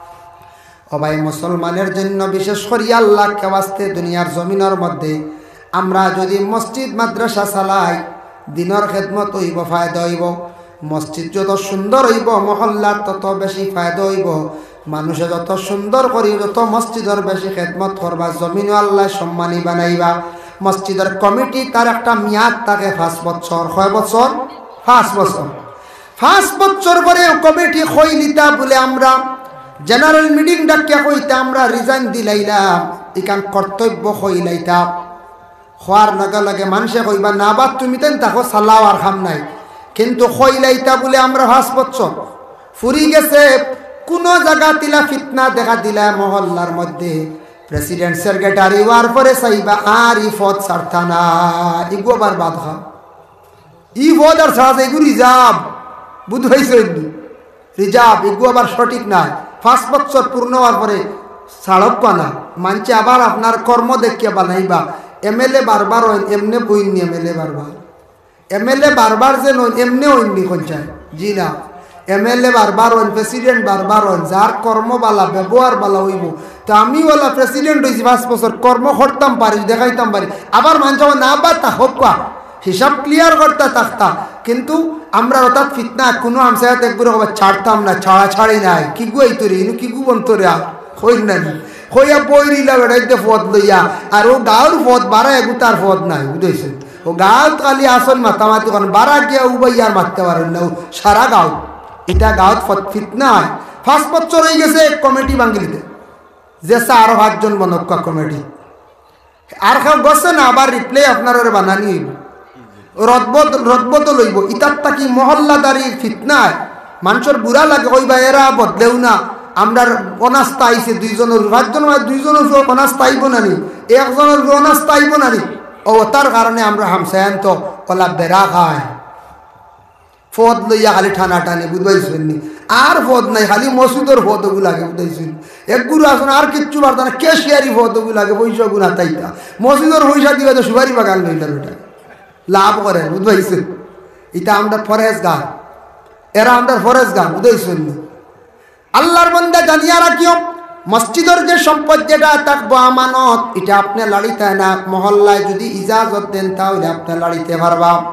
ও ভাই, মুসলমানের জন্য বিশেষ করি আল্লাহকে ওয়াস্তে দুনিয়ার জমিনর মধ্যে আমরা যদি মসজিদ মাদ্রাসা চালাই, দিনর খেদমত হইব, ফায়দা হইব। মসজিদ যত সুন্দর হইব, মহল্লার তত বেশি ফায়দা হইব। মানুষে যত সুন্দর করি, যত মসজিদর বেশি খেদমত করবা, জমিনও আল্লাহ সম্মানী বানাইবা। মসজিদর কমিটি তার একটা মেয়াদ থাকে পাঁচ বছর। কয় বছর? পাঁচ বছর। পাঁচ বছর পরে কমিটি কইলিতা বলে আমরা জেনারেল মিটিং ডাকিয়া কইতা আমরা রিজাইন দিলাইলাম, ইখান কর্তব্য কইলাইতা। খোয়ার লগে লগে মানুষে কইবা, "না বা তুমি তেন তাকো চালাও আর কাম নাই।" কিন্তু কইলাইতা বলে আমরা পাঁচ বছর ফুরি গেছে, কোনো জায়গা তিলা ফিতনা দেখা দিলা মহল্লার মধ্যে, প্রেসিডেন্ট সেক্রেটারি হওয়ার পরে চাইবা আর ই পদ ছাড়তা না, ইগু আবার বাদ খা। ই পদ আর ছাড়া যায়, ইগু রিজার্ভ, বুঝ পাইছো নি? রিজার্ভ, ইগু আবার সঠিক নাই। পাঁচ বছর পূর্ণ হওয়ার পরে ছাড়ক না, মানছে আবার আপনার কর্ম দেখিয়া বানাইবা। এমএলএ বারবার হইন, এমনে বইননি এমএলএ বারবার। এমএলএ বারবার যে নইন, এমনে হইননি কইন চাই? জি না। এমএলএ বারবার হইন, প্রেসিডেন্ট বারবার হইন, যার কর্ম বালা, ব্যবহার বালা হইব। তো আমি ওলা প্রেসিডেন্ট হইছি পাঁচ বছর, কর্ম করতাম পারি, দেখাইতাম পারি, আবার মানছে না বা তা হোক, হিসাব ক্লিয়ার করতা থাকতা। কিন্তু আমরা অর্থাৎ ফিতনা, কোনো হামসায়াত একবারে কবা ছাড়তাম না, ছাড়াছাড়ি নাই, কিগু আইতো রে, ইনু কিগু বনতো রে, আর কইর না নি। কইয়া বই রইলা বেড়াইতে পদ লইয়া, আর ও গাঁওর পদ বারা এগুতার পদ নাই, বুঝাইছে? ও গাঁওত খালি আসন মাতামাতি করেন, বারা গিয়া উবাই আর মাততে পারেন না, ও সারা গাঁও। এটা গাঁওত ফত-, ফিতনা হয়। পাঁচ বছর হয়ে গেছে এক কমিটি ভাঙিলিতে, যে চা আরো পাঁচজন বনক্কা কমিটি। আর কেউ গছে না, আবার রিপ্লে আপনার ওরে বানানি হইব। রদবদ-, রদবদল হইব। ইতার তাকি মহল্লাদারি ফিতনায় মানুষের বুরা লাগে, কইবা, "এরা বদলেও না, আমরার অনাস্থা আইছে দুইজনের, পাঁচজন মানে দুইজনের উপর অনাস্থা আইব না নি, একজনের উপর অনাস্থা আইব না নি।" ও, তার কারণে আমরা হামসায়ান তো ওলা বেড়া খায়। পদ লইয়া খালি টানাটানি, বুঝ পাইছইন নি? আর পদ নাই, খালি মসজিদর পদ ওগু লাগে, বুঝ পাইছইন নি? এক গুরু আসুন, আর কিচ্ছু পারতা না, ক্যাশিয়ারি পদ ওগু লাগে, পয়সা ওগু না তাইতা। মসজিদর পয়সা দিবা তো সুপারি বাগান লইলা বেটা। লাভ করে, বুঝ পাইছইন নি? ইটা আমরা পরহেজগার, এরা আমরা পরহেজগার, বুঝ পাইছইন নি? আল্লাহর বান্দা জানিয়া রাখিও, মসজিদর যে সম্পদ যেটা থাকবো আমানত, ইটা আপনে লাড়িতা না, মহল্লায় যদি ইজাজত দেন তাহলে আপনে লাড়িতে পারবা।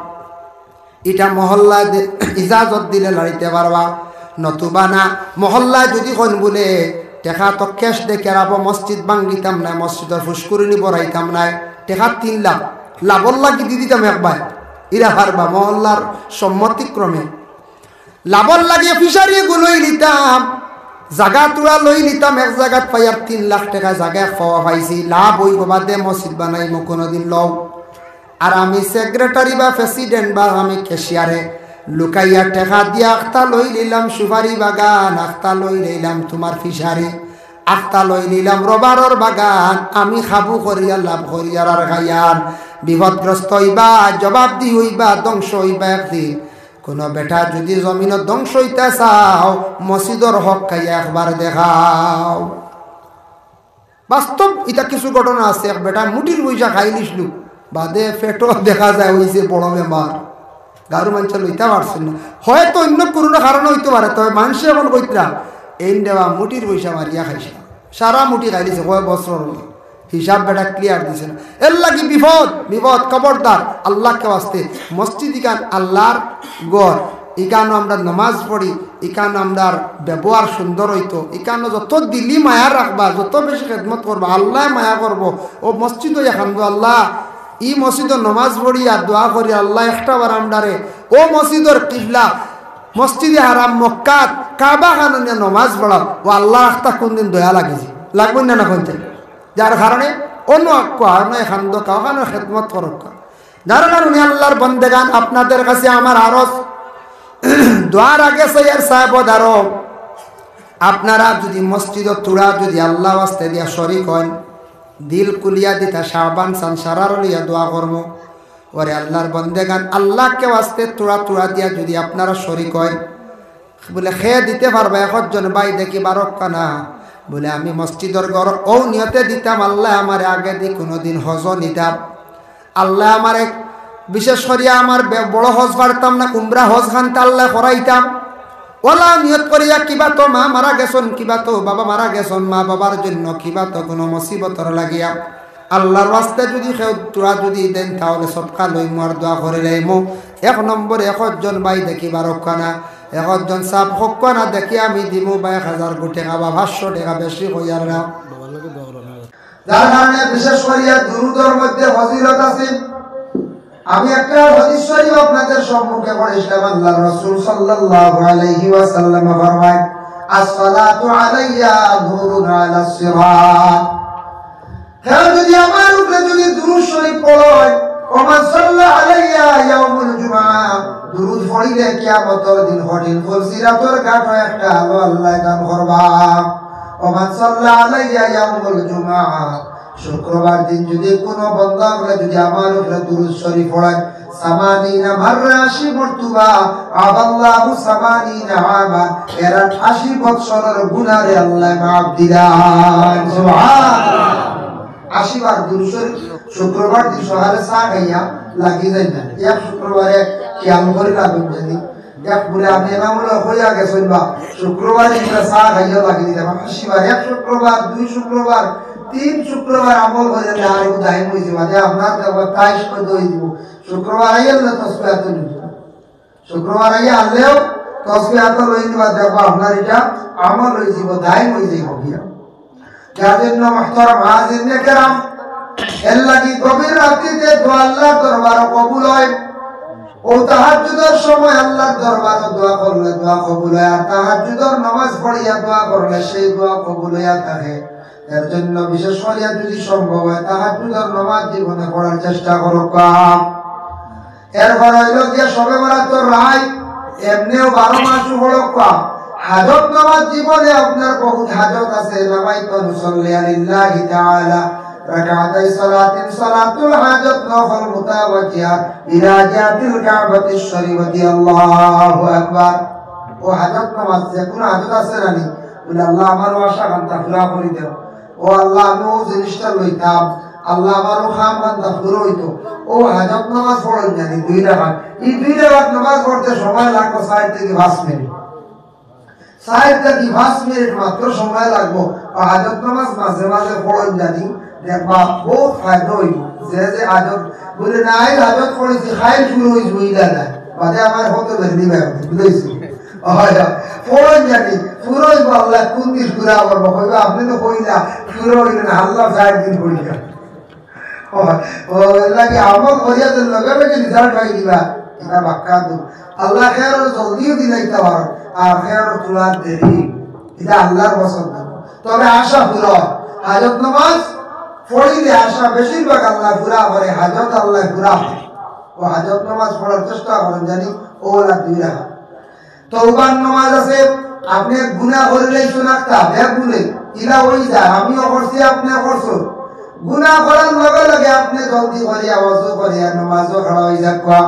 ইটা মহল্লায় দে-, ইজাজত দিলে লাড়িতে পারবা, নতুবা না। মহল্লায় যদি কইন বুলে টেকা তো ক্যাশ দেখে রাখবো, মসজিদ ভাঙ্গিতাম না, মসজিদর ফুসকুরিনি বড়াইতাম না, টেকা তিন লাখ লাভর লাগি দি দিতাম একবার, ইরা পারবা মহল্লার সম্মতিক্রমে। লাভর লাগিয়া ফিশারি এগু লই নিতাম, জাগা তুড়া লই নিতাম, এক জাগাত পাইয়ার তিন লাখ টেকা জাগা এক পাওয়া পাইছি, লাভ অইব বাদে মসজিদ বানাইমু কোনোদিন লও। আর আমি সেক্রেটারি বা প্রেসিডেন্ট বা আমি ক্যাশিয়ারে লুকাইয়া টেকা দিয়া আখতা লই নিলাম সুপারি বাগান, আখতা লই নিলাম তোমার ফিশারি, আখতা লই নিলাম রবারর বাগান, আমি খাবু করিয়া লাভ করিয়ার আর খাইয়ার, বিপদগ্রস্ত অইবা, জবাবদি অইবা, ধ্বংস অইবা একদিন। কোনো বেটা যদি জমিনো ধ্বংস অইতা চাও, মসজিদর হক খাইয়া একবার দেখাও। বাস্তব ইতা কিছু ঘটনা আছে, এক বেটায় মুটির পয়সা খাইলিছলু, বাদে পেটো দেখা যায় অইছে বড় বেমার, গাঁওর মানষে লইতা পারছইন না। হয়তো অইন্য কুনু কারণে অইতো পারে, তবে মানষে অখন কইতরা, "এইন দেবা মুটির পয়সা মারিয়া খাইছলা, সারা মুটি খাইলিছে, কয় বছর অইলো।" হিসাব বেটা clear দিছে না। এরলাগি বিপদ, বিপদ, খবরদার, আল্লাহকে ওয়াস্তে। মসজিদ ইখান আল্লাহর ঘর, ইখানো আমরা নমাজ পড়ি, ইখানো আমরার ব্যবহার সুন্দর অইতো, ইখানো যত দিলি মায়া রাখবা, যত বেশি খেদমত করবা, আল্লায় মায়া করবো। অউ মসজিদো ইয়া কান্দো, "আল্লাহ, ই মসজিদো নমাজ পড়ি আর দোয়া করি, আল্লাহ একটা বার আমরারে অউ মসজিদর কিবলা, মসজিদে হারাম মক্কাত কাবা খানো নিয়া নমাজ পড়াও।" অউ আল্লাহ একটা কুনদিন দয়া লাগিছে, লাগবো না, না কইন চাই? যার কারণে অন্য কানো কান্দো, কানো খেদমত করউক্কা। যার কারণে আল্লাহর বন্দেগান, আপনাদের কাছে আমার আরজ, দোয়ার আগে সৈয়দ সাহেব ও দারো, আপনারা যুদি মসজিদো থুড়া যুদি আল্লাহ ওয়াস্তে দিয়া শরিক অইন, দিল খুলিয়া দিতা শাহবান সান সারার লইয়া দোয়া করমু। ওরে আল্লাহর বন্দেগান, আল্লাহকে ওয়াস্তে থুড়া থুড়া দিয়া যুদি আপনারা শরিক অইন, বুলে, "কে দিতে পারবা একজন ভাই দেখি বারক্কা না?" বুলে, "আমি মসজিদর ঘর অউ নিয়তে দিতাম, আল্লায় আমারে আগেদি কুনুদিন হজো নিতা, আল্লায় আমারে বিশেষ করিয়া আমার বে-, বড় হজ পারতাম না, উমরা হজ খানতা আল্লায় করাইতাম। অলা নিয়ত করিয়া কিবা তো মা মারা গেছইন, কিবা তো বাবা মারা গেছইন, মা বাবার জন্য কিবা তো কুনু মুসিবতর লাগিয়া আল্লাহর ওয়াস্তে যুদি কেউ থুড়া যুদি দেইন, তাহলে সদকা লইমু আর দোয়া করিলাইমু।" এক নম্বরে একজন ভাই দেখি বারক্কা না, একজন সাব হক্কা না, দেখি আমি দিমু বা এক হাজার গু টেকা বা পাঁচশো টেকা, বেশি কইয়ার না। যার কারণে বিশেষ করিয়া দুরুদর মধ্যে ফজিলত আছে। আমি একটা হাদিস শরিফ আপনাদের সম্মুখে পড়ছিলাম, আল্লাহর রাসূল সাল্লাল্লাহু আলাইহি ওয়াসাল্লাম ফরমায়, "আসসালাতু আলাইয়া নূরুন আলাস সিরাত।" কেউ যুদি আমার উপরে যুদি দুরুদ শরিফ পড়ইন, "ওমান সাল্লা আলাইয়া ইয়াউমুল জুমআ", দুরুদ পড়িলে কিয়ামতর দিন কঠিন পুলসিরাতর ঘাটো একটা আলো আল্লায় দান করবা। "ওমান সাল্লা আলাইয়া ইয়াউমুল জুমআ", শুক্রবার দিন যুদি কুনু বন্দা অকলে যুদি আমার উপরে দুরুদ শরিফ পড়ইন, সামানিনা মাররা, আশি মর্তবা, আবাল্লাহু সামানিনা আমান, এরার আশি বৎসরর গুনারে আল্লায় মাফ দিলাইন। সুবহানাল্লাহ। আশি বার দুরুদ শরিফ শুক্রবার দিন সকালে চা খাইয়া লাগি যাইন না। এক শুক্রবারে খেয়াল করি লাগুন জানি। এক বুলে আমি এনামুলে কইয়া গেছইন বা শুক্রবারে আমরা চা খাইয়া লাগি দিলাম। আশি বার, এক শুক্রবার, দুই শুক্রবার, তিন শুক্রবার আমল করিলে আর দাইম অইযিবো। বাদে আপনার দেখবা তাইশ কত অইযিবো। শুক্রবার আইলে তসবিহ আতো লইযিবো। শুক্রবার আইয়া আনলেও তসবিহ আতো লইযিবো, দেখবা আপনার ইটা আমল অইযিবো, দাইম অইযিবো গিয়া। যার জন্য মুহতারাম হাজিরিনে কেরাম, এরলাগি গভীর রাত্রিতে দোয়া আল্লাহর দরবারো কবুল অয়। অউ তাহাজ্জুদর সময় আল্লাহর দরবারো দোয়া করলে দোয়া কবুল অয়, আর তাহাজ্জুদর নামাজ পড়িয়া দোয়া করলে সেই দোয়া কবুল অইয়া থাকে। এর জন্য বিশেষ করিয়া যুদি সম্ভব অয়, তাহাজ্জুদর নামাজ জীবনে পড়ার চেষ্টা করউক্কা। এরপর অইলো গিয়া শবে বরাতর রাইত, এমনেও বারো মাসও পড়উক্কা। হাজত নামাজ জীবনে আপনার বহুত হাজত আছে, নাওয়াইতু আন উসাল্লিয়া লিল্লাহি তাআলা রাকাতাই সালাতিন, সালাতুল হাজত নফল মুতাওয়াজ্জিহা ইলা জিহাতিল কাবাতিশ শরীফাতি, আল্লাহু আকবার। অউ হাজত নামাজ, যেকুনু হাজত আছে না নি, বুলে, "আল্লাহ, আমার অউ আশা খানতা পুরা করি দেও।" ও আল্লাহ, আমি অউ জিনিসটা লইতাম, আল্লাহ, আমার অউ কাম খানতা পুরা অইতো। অউ হাজত নামাজ পড়ইন জানি দুই রাকাত। ই দুই রাকাত নামাজ পড়তে সময় লাগবো চাইর থাকি পাঁচ মিনিট। চাইর থাকি পাঁচ মিনিট মাত্র সময় লাগবো। অউ হাজত নামাজ মাঝে মাঝে পড়ইন জানি, দেখবা বহুত ফায়দা অইবো। যে যে হাজত বুলে, "না, আইজ হাজত পড়ছি, কাইল পুরা অইযিবো, ইলা না।" বাদে আমার কত বেরনি ভাই, বুঝাইছি? অয়, অয়। পড়ইন জানি, পুরা অইবো, আল্লাহ কুন দিন পুরা করবো? কইবা, "আপনে তো কইলা, পুরা অইলো না, আল্লাহ চাইর দিন পড়িয়া।" অয়, অয়, এরলাগি আমল করিয়া তো লগে লগে result পাই দিবা। ইটা বাক্কা দু। আল্লাহ খেয়ার জলদিও দিলাইতা পারইন, আর খেয়ার তুলার দেরি। ইটা আল্লাহর পছন্দ। তবে আশা পুরা অয়। হাজত নামাজ পড়িলে আশা বেশিরভাগ আল্লাহ পুরা করে, হাজত আল্লাহ পুরা করে। অউ হাজত নামাজ পড়ার চেষ্টা করইন জানি, অউলা দুই রাকাত। তওবার নামাজ আছে, আপনে গুনা করিলাইছইন একটা, বেগুনে, ইলা অই যায়, আমিও করছি, আপনেও করছইন। গুনা করার লগে লগে আপনে জলদি করিয়া, ওযু করিয়া, নামাজো খাড়া অই যাউক্কা।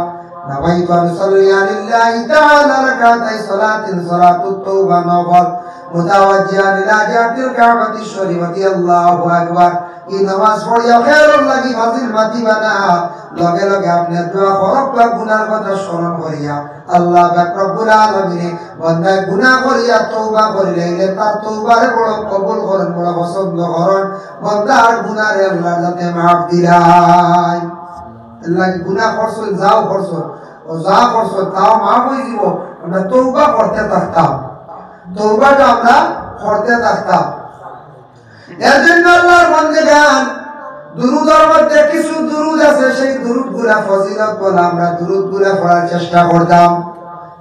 নাওয়াইতু আন উসাল্লিয়া লিল্লাহি তাআলা রাকাতাই সালাতিন, সালাতুত তাওবা নফল। মুতাওয়াজ্জিহান ইলা জিহাতিল কাবাতিশ শরীফাতি, আল্লাহু আকবার। ই নামাজ পড়িয়া খেয়ালর লাগি ফাজিল মাতিবা না, লগে লগে আপনে দোয়া করউক্কা, গুনার কথা স্মরণ করিয়া। আল্লাহ পাক রব্বুল আলামিনে বন্দায় গুনা করিয়া তওবা করিলে, ইলে তার তওবারে বড় কবুল করইন, বড় পছন্দ করইন। বন্দার গুনারে আল্লায় যাতে মাফ দিলাইন। এরলাগি গুনা করছইন, যাও করছইন, ও যা করছইন, তাও মাফ অইযিবো। আমরা তওবা করতে থাকতাম, তওবাটা আমরা করতে থাকতাম। এর জন্য আল্লাহর বান্দেগান, দুরুদর মধ্যে কিছু দুরুদ আছে, সেই দুরুদগুলা ফজিলতওয়ালা, আমরা দুরুদগুলা পড়ার চেষ্টা করতাম।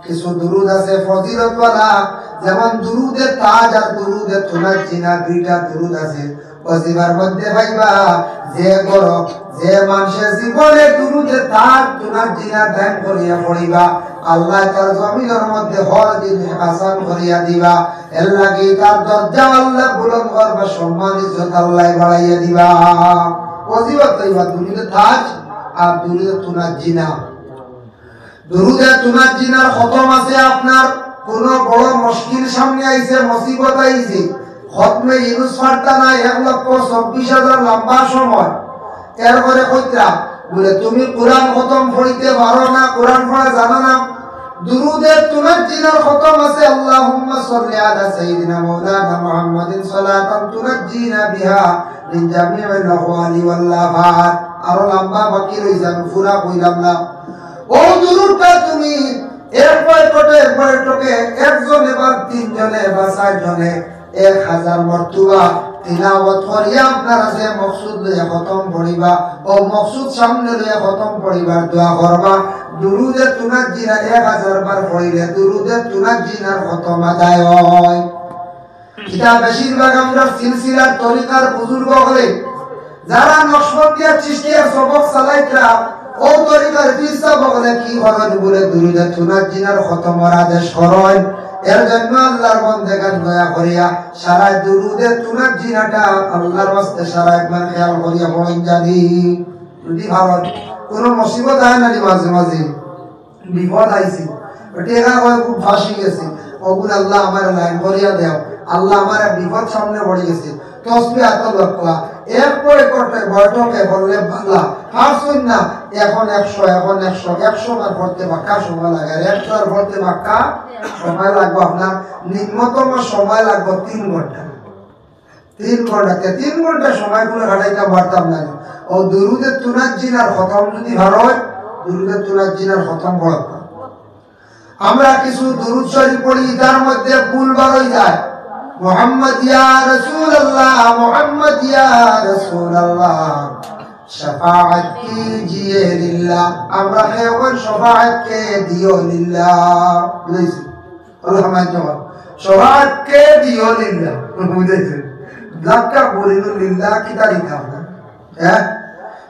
কিছু দুরুদ আছে ফজিলতওয়ালা, যেমন দুরুদে তাজ আর দুরুদে তুনাজ্জিনা, দুইটা দুরুদ আছে। ওজিফার মধ্যে পাইবা, যে ঘরো, যে মানষে জীবনে দুরুদে তাজ তুনাজ্জিনা দাইম করিয়া পড়িবা, আল্লায় তার জমিনর মধ্যে হর দিন আসান করিয়া দিবা। এরলাগি তার দরজা আল্লায় বুলন্দ করবা, সম্মান ইজ্জত আল্লায় বাড়াইয়া দিবা। ওজিফাত পাইবা দুরুদে তাজ আর দুরুদে তুনাজ্জিনা। দুরুদে তুনাজ্জিনার খতম আছে আপনার, কোনো বড় মুশকিল সামনে আইছে, মুসিবত আইছে, খতমে ইউনুস পারতা না, এক লক্ষ চব্বিশ হাজার লম্বা সময়। এরপরে কইতরা, বলে, "তুমি কোরআন খতম পড়িতে পারো না, কোরআন পড়া জানো না।" দুরুদে তুনাজ্জিনার খতম আছে, "আল্লাহুম্মা সাল্লি আলা সাইয়্যিদিনা মাওলানা মুহাম্মাদিন সালাতান তুনাজ্জিনা বিহা মিন জামিইল আহওয়ালি ওয়াল আফাত।" আরো লম্বা বাকি রইছে, আমি পুরা কইলাম না। ও দুরুদটা তুমি এক পকেটে, এক পকেটে একজনে বা তিনজনে বা চাইরজনে এক হাজার মর্তবা তিলাওয়াত করিয়া আপনারা যে মকসুদ লইয়া খতম পড়িবা, ও মকসুদ সামনে লইয়া খতম পড়িবার দোয়া করবা। দুরুদে তুনাজ্জিনা এক হাজার বার পড়িলে দুরুদে তুনাজ্জিনার খতম আদায় হয়। ইটা বেশিরভাগ আমরা সিলসিলার তরিকার বুজুর্গ অকলে, যারা নকশবন্দিয়া চিশতিয়া সবক চালাইতরা, ও তরিকার পীর সাব অকলে কি করইন বলে দুরুদে তুনাজ্জিনার খতমর আদেশ করইন। এর জন্য আল্লাহর বন্দেগান দয়া করিয়া সারা দুরুদে তুনাজ্জিনাটা আল্লাহর ওয়াস্তে সারা একবার খেয়াল করিয়া পড়ইন জানি। যদি ভারত কোনো মুসিবত আয় না নি মাঝে মাঝে, বিপদ আইছে, টেকা কয় খুব ফাঁসি গেছে, ওগুন আল্লাহ আমার লাইন করিয়া দেও, আল্লাহ আমার এক বিপদ সামনে পড়ে গেছে, তসবি আত লক্কা, এক পরে করতে বৈঠকে বললে বালা, পারছইন না, এখন একশো, এখন একশো, একশো বার পড়তে পাক্কা সময় লাগে, আর একশো বার পড়তে পাক্কা সময় লাগবো আপনার, নিম্নতম সময় লাগবো তিন ঘন্টা। তিন ঘন্টা, তে তিন ঘন্টা সময় কোনো কাটাইতাম পারতাম না। ও দুরুদে তুনাজ্জিনার খতম যদি ভারত, দুরুদে তুনাজ্জিনার খতম পড়তাম। আমরা কিছু দুরুদ শরীফ পড়ি, তার মধ্যে ভুল বারই যায়। মোহাম্মদ ইয়া রাসূলুল্লাহ, মোহাম্মদ ইয়া রাসূলুল্লাহ, শাফাআত কিজিয়ে লিল্লাহ। আমরা কেউ শাফাআত কে দিও লিল্লাহ। বুঝাইছি? আল্লাহ মাইন জবাব। শাফাআত কে দিও লিল্লাহ। বুঝাইছি? ধাক্কা বলিল লিল্লাহ, কিতা দিতাম না? হ্যাঁ?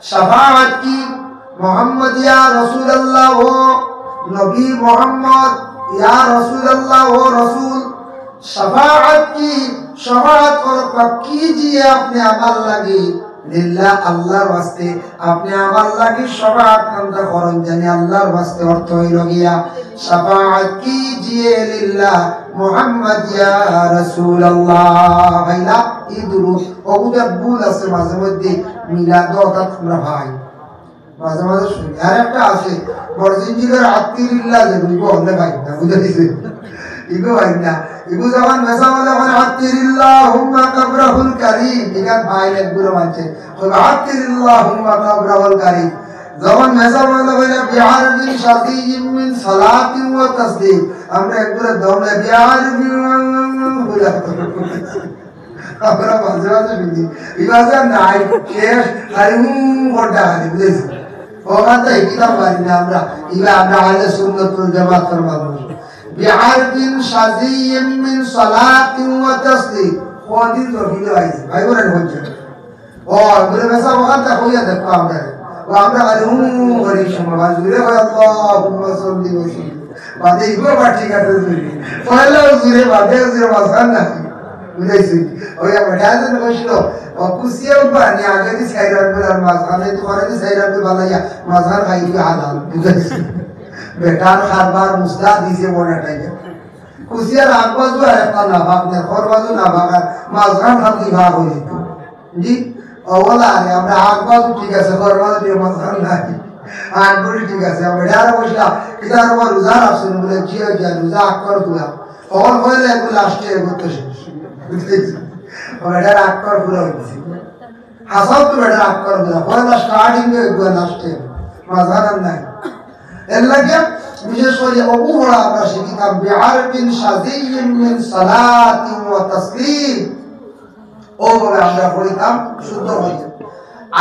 শাফাআত কি? মোহাম্মদ ইয়া রাসূলুল্লাহ, ও নবী মোহাম্মদ, ইয়া রাসূলুল্লাহ, ও রাসূল, শাফাআত কি? শাফাআত করবা কিজিয়ে আপনি আমার লাগি, লিল্লাহ, আল্লাহর ওয়াস্তে। আপনি আমার লাগি শাফাআত কামটা করইন জানি, আল্লাহর ওয়াস্তে। অর্থ অইলো গিয়া, শাফাআত কিজিয়ে লিল্লাহ, মুহাম্মদ ইয়া রাসূলুল্লাহ। ভাইরা, ই দুরুদ, অগুতে ভুল আছে মাঝে মধ্যে, মিলাদ অর্থাৎ আমরা ভাই। মাঝে মাঝে শুনি। আর একটা আছে, বড় জিঞ্জিরের আত্তিরিল্লা যে বুঝবো, হলে ভাই না, বুঝে দিছে। ইগো ভাই না। ইগো যখন মেসা বলে, বলে, "আত্তিরিল্লাহুম্মা কাবরাহুল কারীম।" এখানে ভাই এক বুড়ো মানছে। তবে, "আত্তিরিল্লাহুম্মা কাবরাহুল কারীম।" যখন মেসা বলে, বলে, "বিআরবিন শাযিয়্যিম মিন সালাতিন ওয়া তাসলিম।" আমরা এক বুড়ো দমে, "বিআরবিন" বুঝা। আমরা মাঝে মাঝে শুনি, ইবাজা নাই, শেষ, খালি হুম করতে খালি, বুঝেছি? ওখান থেকে কিতাব পারি না আমরা, ইবা আমরা আহলে সুন্নাতুল জামাতের মানুষ। বিআরবিন শাযিয়্যিম মিন সালাতিন ওয়া তাসলিম। কোনদিন তো ভিডিও আইছে, ভাই বোনের হচ্ছে। ও, বলে, "মেসা ওখান থেকে হইয়া দেখো আমরা।" ও, আমরা খালি হুম হুম করি, সময় বাজু রে, ভাই, আল্লাহুম্মা সাল্লি ওয়া সাল্লিম। বাদে ইগো আবার ঠিক আছে, জুড়ি। পয়লা জুড়ে, বাদে জুড়ে, মাঝখান না। বুঝাইছি? ওই আবার ডায়াজন কইছিল, ও, কুসিয়া উঠবা, নি আগে দি সাইড আনবে, আর মাঝখানে তো করে দি সাইড আনবে, বালাইয়া, মাঝখান খাই দিবে হালাল। বুঝাইছি? বেটার খারবার মুস্তা দিছে বড় টাইগার। কুচিয়ার আগ বাজু আর একটা নাপাক নে, খর বাজু নাপাক আর মাঝখান খান কি ভাগ অই যাইতো। জি, অবলা আরে আমরা আগ বাজু ঠিক আছে, খর বাজু দিয়ে মাঝখান নাই। আগ বাজু ঠিক আছে, আমরা এটা আরো বসলা, এটা আরো রোজা রাখছেন বলে, জি, ওই যে রোজা আক্কর পুরা। অল হইলে এগুলো আসতে এগুলো তো শেষ। বুঝতে পারছি? আমরা এটা আক্কর পুরা হয়ে গেছে। হাসাও তো বেটা আক্কর পুরা। পয়লা starting এ এগুলো লাস্টে। মাঝখান নাই। এর লাগে বিশেষ করে অবু হড়া আমরা শিখিতাম, بعرف شذي من صلاة وتسليم। ও বলে আমরা পড়িতাম শুদ্ধ হই।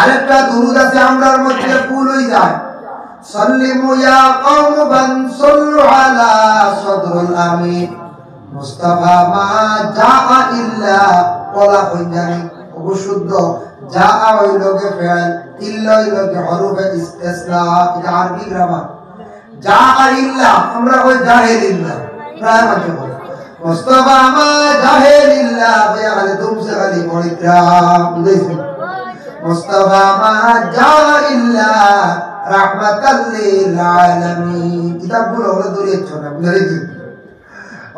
আরেকটা দুরুদ আছে আমরার মধ্যে ভুল হই যায়, سلموا يا قوم من صلوا على صدر الأمين مصطفى ما جاء إلا، ওলা কই জানি, অবু শুদ্ধ, জাআ অইলো গি ফেল, ইল্লা অইলো গি হরফে ইস্তেসনা, এটা আরবি গ্রামার। জাআ ইল্লা, আমরা কই জাহেল ইল্লা, প্রায় মাঝে বলে। মুস্তাফা মা জাহেল ইল্লা, বইয়া খালি দুমছে খালি পড়িত্রা, বুঝাইছি? মুস্তাফা মা জাআ ইল্লা রাহমাতাল লিল আলামিন। কিতাবগুলো হলো দূরে ইচ্ছ না, বুঝাইছি?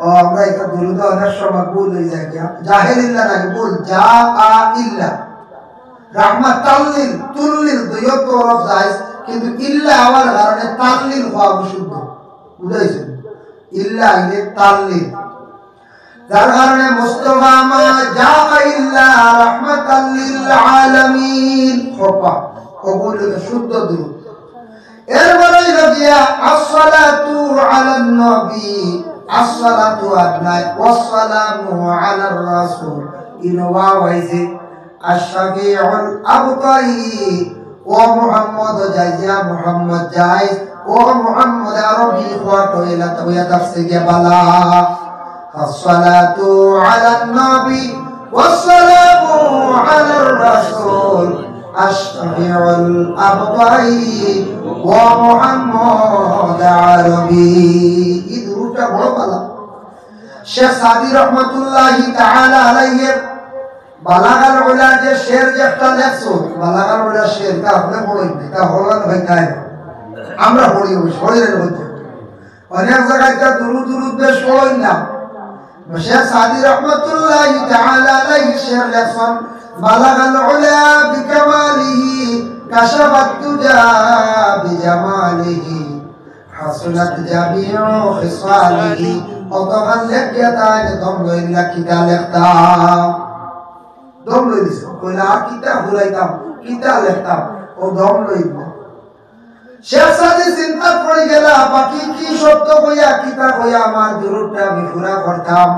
ও, আমরা এটা দুরুদ অনেক সময় ভুল হয়ে যায়, কি? জাহেল ইল্লা নাকি ভুল, জাআ ইল্লা। রাহমাতাল্লিল, তুল্লিল, দুইও তো হরফ জায়েজ, কিন্তু ইল্লা হওয়ার কারণে তাল্লিল হওয়া অশুদ্ধ। বুঝাইছেন? ইল্লা আইলে তাল্লিল। যার কারণে মুস্তাফা মা জাআ ইল্লা রাহমাতাল্লিল আলামিন। খোপা, কবুল হইল শুদ্ধ দুরুদ। এরপরে হইল গিয়া আসসালাতু আলান নবী, আসসালাতু আর নাই, ওয়াসসালামু আলার রাসূল। ইনো ওয়াও আইছে, আশ-শাফিউল আবতাই, ও মুহাম্মদ যাইয়া মুহাম্মদ যাই, ও মুহাম্মদ আরবি খোয়াট হইলা তো হইয়া তার সে গিয়া বালা। الصلاة على النبي والسلام على الرسول الشفيع الأبطي ومحمد عربي। এই দুরুদটা বড় ভালা। শেখ সাদি রহমতুল্লাহি তাআলা আলাইহি বালাগাল উলা যে শের যে একটা লেখছো, বালাগাল উলা শের, তা আপনি পড়ইন না, তা হলান ভাই তাই না। আমরা পড়ি, ওই শরীরের মধ্যে। অনেক জায়গায় তা দুরুদ দুরুদ বেশ পড়ইন না। শেখ সাদি রহমতুল্লাহি তাআলা আলাইহি শের লেখছন, বালাগাল উলা বিকামালিহি, কাশাফাত দুজা বিজামালিহি, হাসুনাত জামিউ খিসালিহি। অতখান লেখিয়া তাই দম লইলা কিতা লেখতা। দম লই দিছে। কইলা, আর কিতা ঘুরাইতাম, কিতা লেখতাম, ও দম লইব। শেখ সাদি চিন্তা পড়ি গেলা, বাকি কি শব্দ কইয়া, কিতা কইয়া আমার দুরুদটা আমি পুরা করতাম।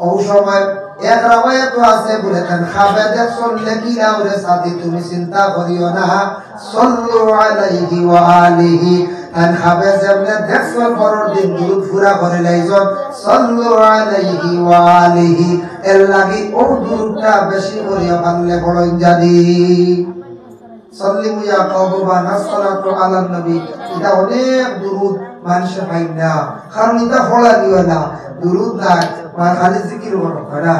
ও সময় এক রাওয়ায়াত আছে বলে, তান খাবে দেখছন লেখিলা, ওরে সাদি তুমি চিন্তা করিও না, সাল্লু আলাইহি ওয়া আলিহি। তান খাবে যেমনে দেখছন পরের দিন দুরুদ পুরা করি লাইছন, সাল্লু আলাইহি ওয়া আলিহি। এর লাগি ও দুরুদটা বেশি করিয়া পারলে পড়ইন জানি। সাল্লিমু ইয়া কওমি বা নাসসালাতু আলান নবী। এটা অনেক দুরুদ মানুষে পাইন না, কারণ এটা পড়া দিও না, দুরুদ নাই, মানে খালি জিকির করো, তাই না?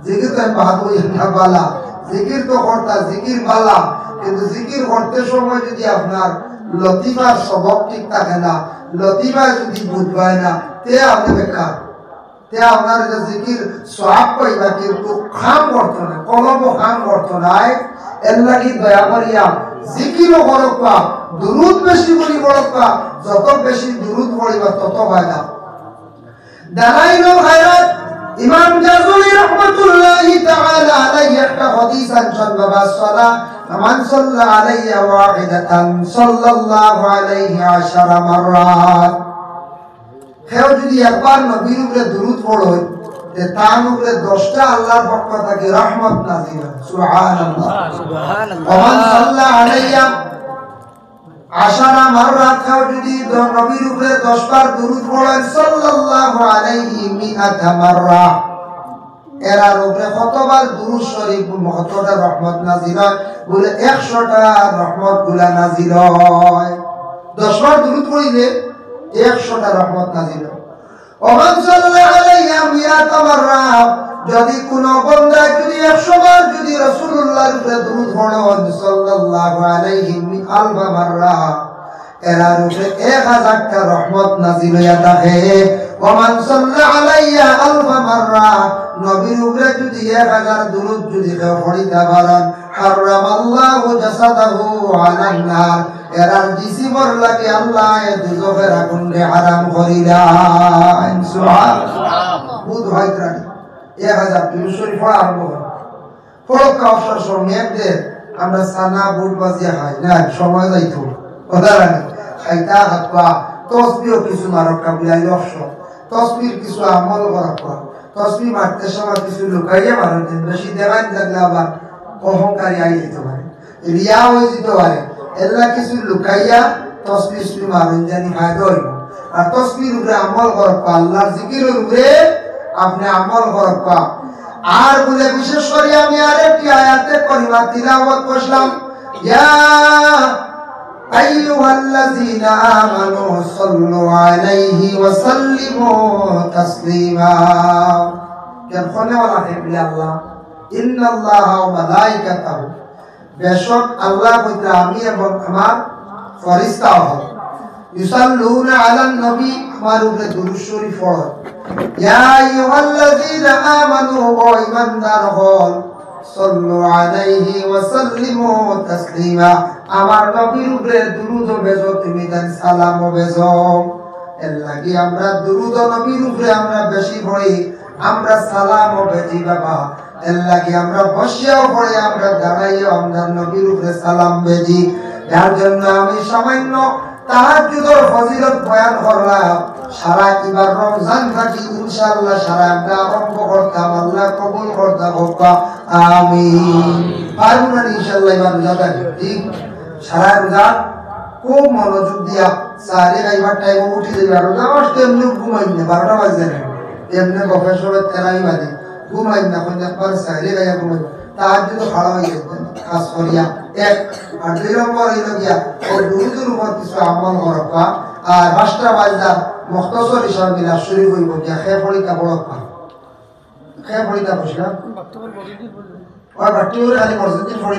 জিকির তো আমি বাদ বলি না, বালা। জিকির তো করতা, জিকির বালা, কিন্তু জিকির করতে সময় যদি আপনার লতিফার সবক ঠিক থাকে না, লতিফা যদি বুঝবায় না, তে আপনি বেকার। তে আপনার এটা জিকির সওয়াব পাইবা, কিন্তু কাম করতো না, কলবও কাম করতো না। এর লাগি দয়া করিয়া জিকিরও করবা, দুরুদ বেশি করি পড়বা, যত বেশি দুরুদ পড়বা তত ফায়দা। দালাইলুল খায়রাত, ইমাম জাজুলি রহমাতুল্লাহি তাআলা আলাইহি একটা হাদিস আনছন, বাবা, সালা, মান সাল্লা আলাইয়া ওয়াহিদাতান সাল্লাল্লাহু আলাইহি আশারা মাররাত। কেউ যদি একবার নবীর উপরে দুরুদ পড়ে, তে তার উপরে দশটা আল্লাহর পক্ষ থেকে রহমত নাজিল হয়। সুবহানাল্লাহ। সুবহানাল্লাহ। ওমান সাল্লা আলাইয়া আশারা মাররাত, কেউ যদি দ-, নবীর উপরে দশ বার দুরুদ পড়েন, সাল্লাল্লাহু আলাইহি মিআতা মাররা। এরার উপরে কতবার দুরুদ শরীফ, কতটা রহমত নাজিল হয়? বলে, একশোটা রহমত গুলা নাজিল হয়। দশ বার দুরুদ পড়িলে একশোটা রহমত নাজিল হয়। ওমান সাল্লা আলাইয়া মিআতা মাররা, যদি কোনো বন্দায় যদি একশো বার যদি রাসূলুল্লাহর উপরে দুরুদ পড়েন, সাল্লাল্লাহু আলাইহি মি-, আলফা মাররা, এরার উপরে এক হাজারটা রহমত নাজিল হইয়া থাকে। ওয়া মান সাল্লা আলাইয়া আলফা মাররা, নবীর উপরে যদি এক হাজার দুরূদ যদি কেউ পড়িতা পারইন, হাররামাল্লাহু জাসাদাহু আলান নার, এরার জিসিমর লাগি আল্লায় দুজখর আগুনরে হারাম করিলাইন। সুবহানাল্লাহ। বুঝ অইতরা নি? এক হাজার দুরূদ শরীফ পড়া আরম্ভ করো। পড়ক্কা অবসর সময় মেঘ দে, আমরা চানা বুট বাজিয়া খাই না, সময় যাইতো। কথা লাগে, খাইতা হাত পা, তসবিও কিছু মারক্কা বুলাই অবসর। তসবির কিছু আমল করক্কা। তসবি মারতে সময় কিছু লুকাইয়া মারইন, বেশি দেখাইন লাগলে আবার অহংকারী আই যাইতে পারে, রিয়া অই যাইতে পারে। এল্লা কিছু লুকাইয়া তসবি উসবি মারইন, জানি ফায়দা অইবো। আর তসবির উপরে আমল করক্কা, আল্লাহর জিকিরর উপরে আপনে আমল করক্কা। আর বুলে বিশেষ করি আমি আরেকটি আয়াতে করিমা তিলাওয়াত করছিলাম, ইয়া আইয়ুহাল্লাযীনা আমানু সাল্লু আলাইহি ওয়া সাল্লিমু তাসলিমা। কেন ফোনে ওয়ালা হে বিলে আল্লাহ, ইন্নাল্লাহা ওয়া মালাইকাতাহু, বেশক আল্লাহ কইতরা আমি এবং আমার ফেরেশতা অকল, ইউসাল্লুনা আলান নবী, আমার উপরে দুরূদ শরীফ পড়ইন। ইয়া আইয়ুহাল্লাযীনা আমানু, ও ঈমানদার অকল, সাল্লু আলাইহি ওয়া সাল্লিমু তাসলিমা, আমার নবীর উপরে দুরূদও বেজো তুমি, তান সালামও বেজো। এর লাগি আমরা দুরূদ নবীর উপরে আমরা বেশি পড়ি, আমরা সালামও বেজি বাবা। এর লাগি আমরা বসিয়াও পড়ি, আমরা দাঁড়াইয়াও আমরা নবীর উপরে সালাম বেজি। যার জন্য আমি সামান্য তাহাজ্জুদর ফজিলত বয়ান করলাম। সারা ইবার রমজান থাকি ইনশাআল্লাহ সারা আমরা আরম্ভ করতাম, আল্লাহ কবুল করতা হক্কা। আমিন। পারবো না ইনশাআল্লাহ ইবার রোজা থাকি, ঠিক? সারা রোজা খুব মনোযোগ দিয়া সারি খাইবার টাইমে উঠি যাইবা। রোজা মাস তো এমনি ঘুমাইন না, বারোটা বাজে না, এমনি গফে সবে তেরাই বাজে, ঘুমাইন না, কোন একবার সারি খাইয়া ঘুমাইন। তাহাজ্জুদো খাড়া অই যাইতেন, খাস করিয়া। এক, আর দুই নম্বর অইলো গিয়া, ওই দুরূদর উপর কিছু আমল করবা। আর পাঁচটা বাজার মুখতসর হিসাবে মিলাদ শরীফ অইবো গিয়া, কে পড়িতা পড়বা। কে পড়িতা বসলাম? ওই বাট্টি করে খালি মসজিদ পড়ি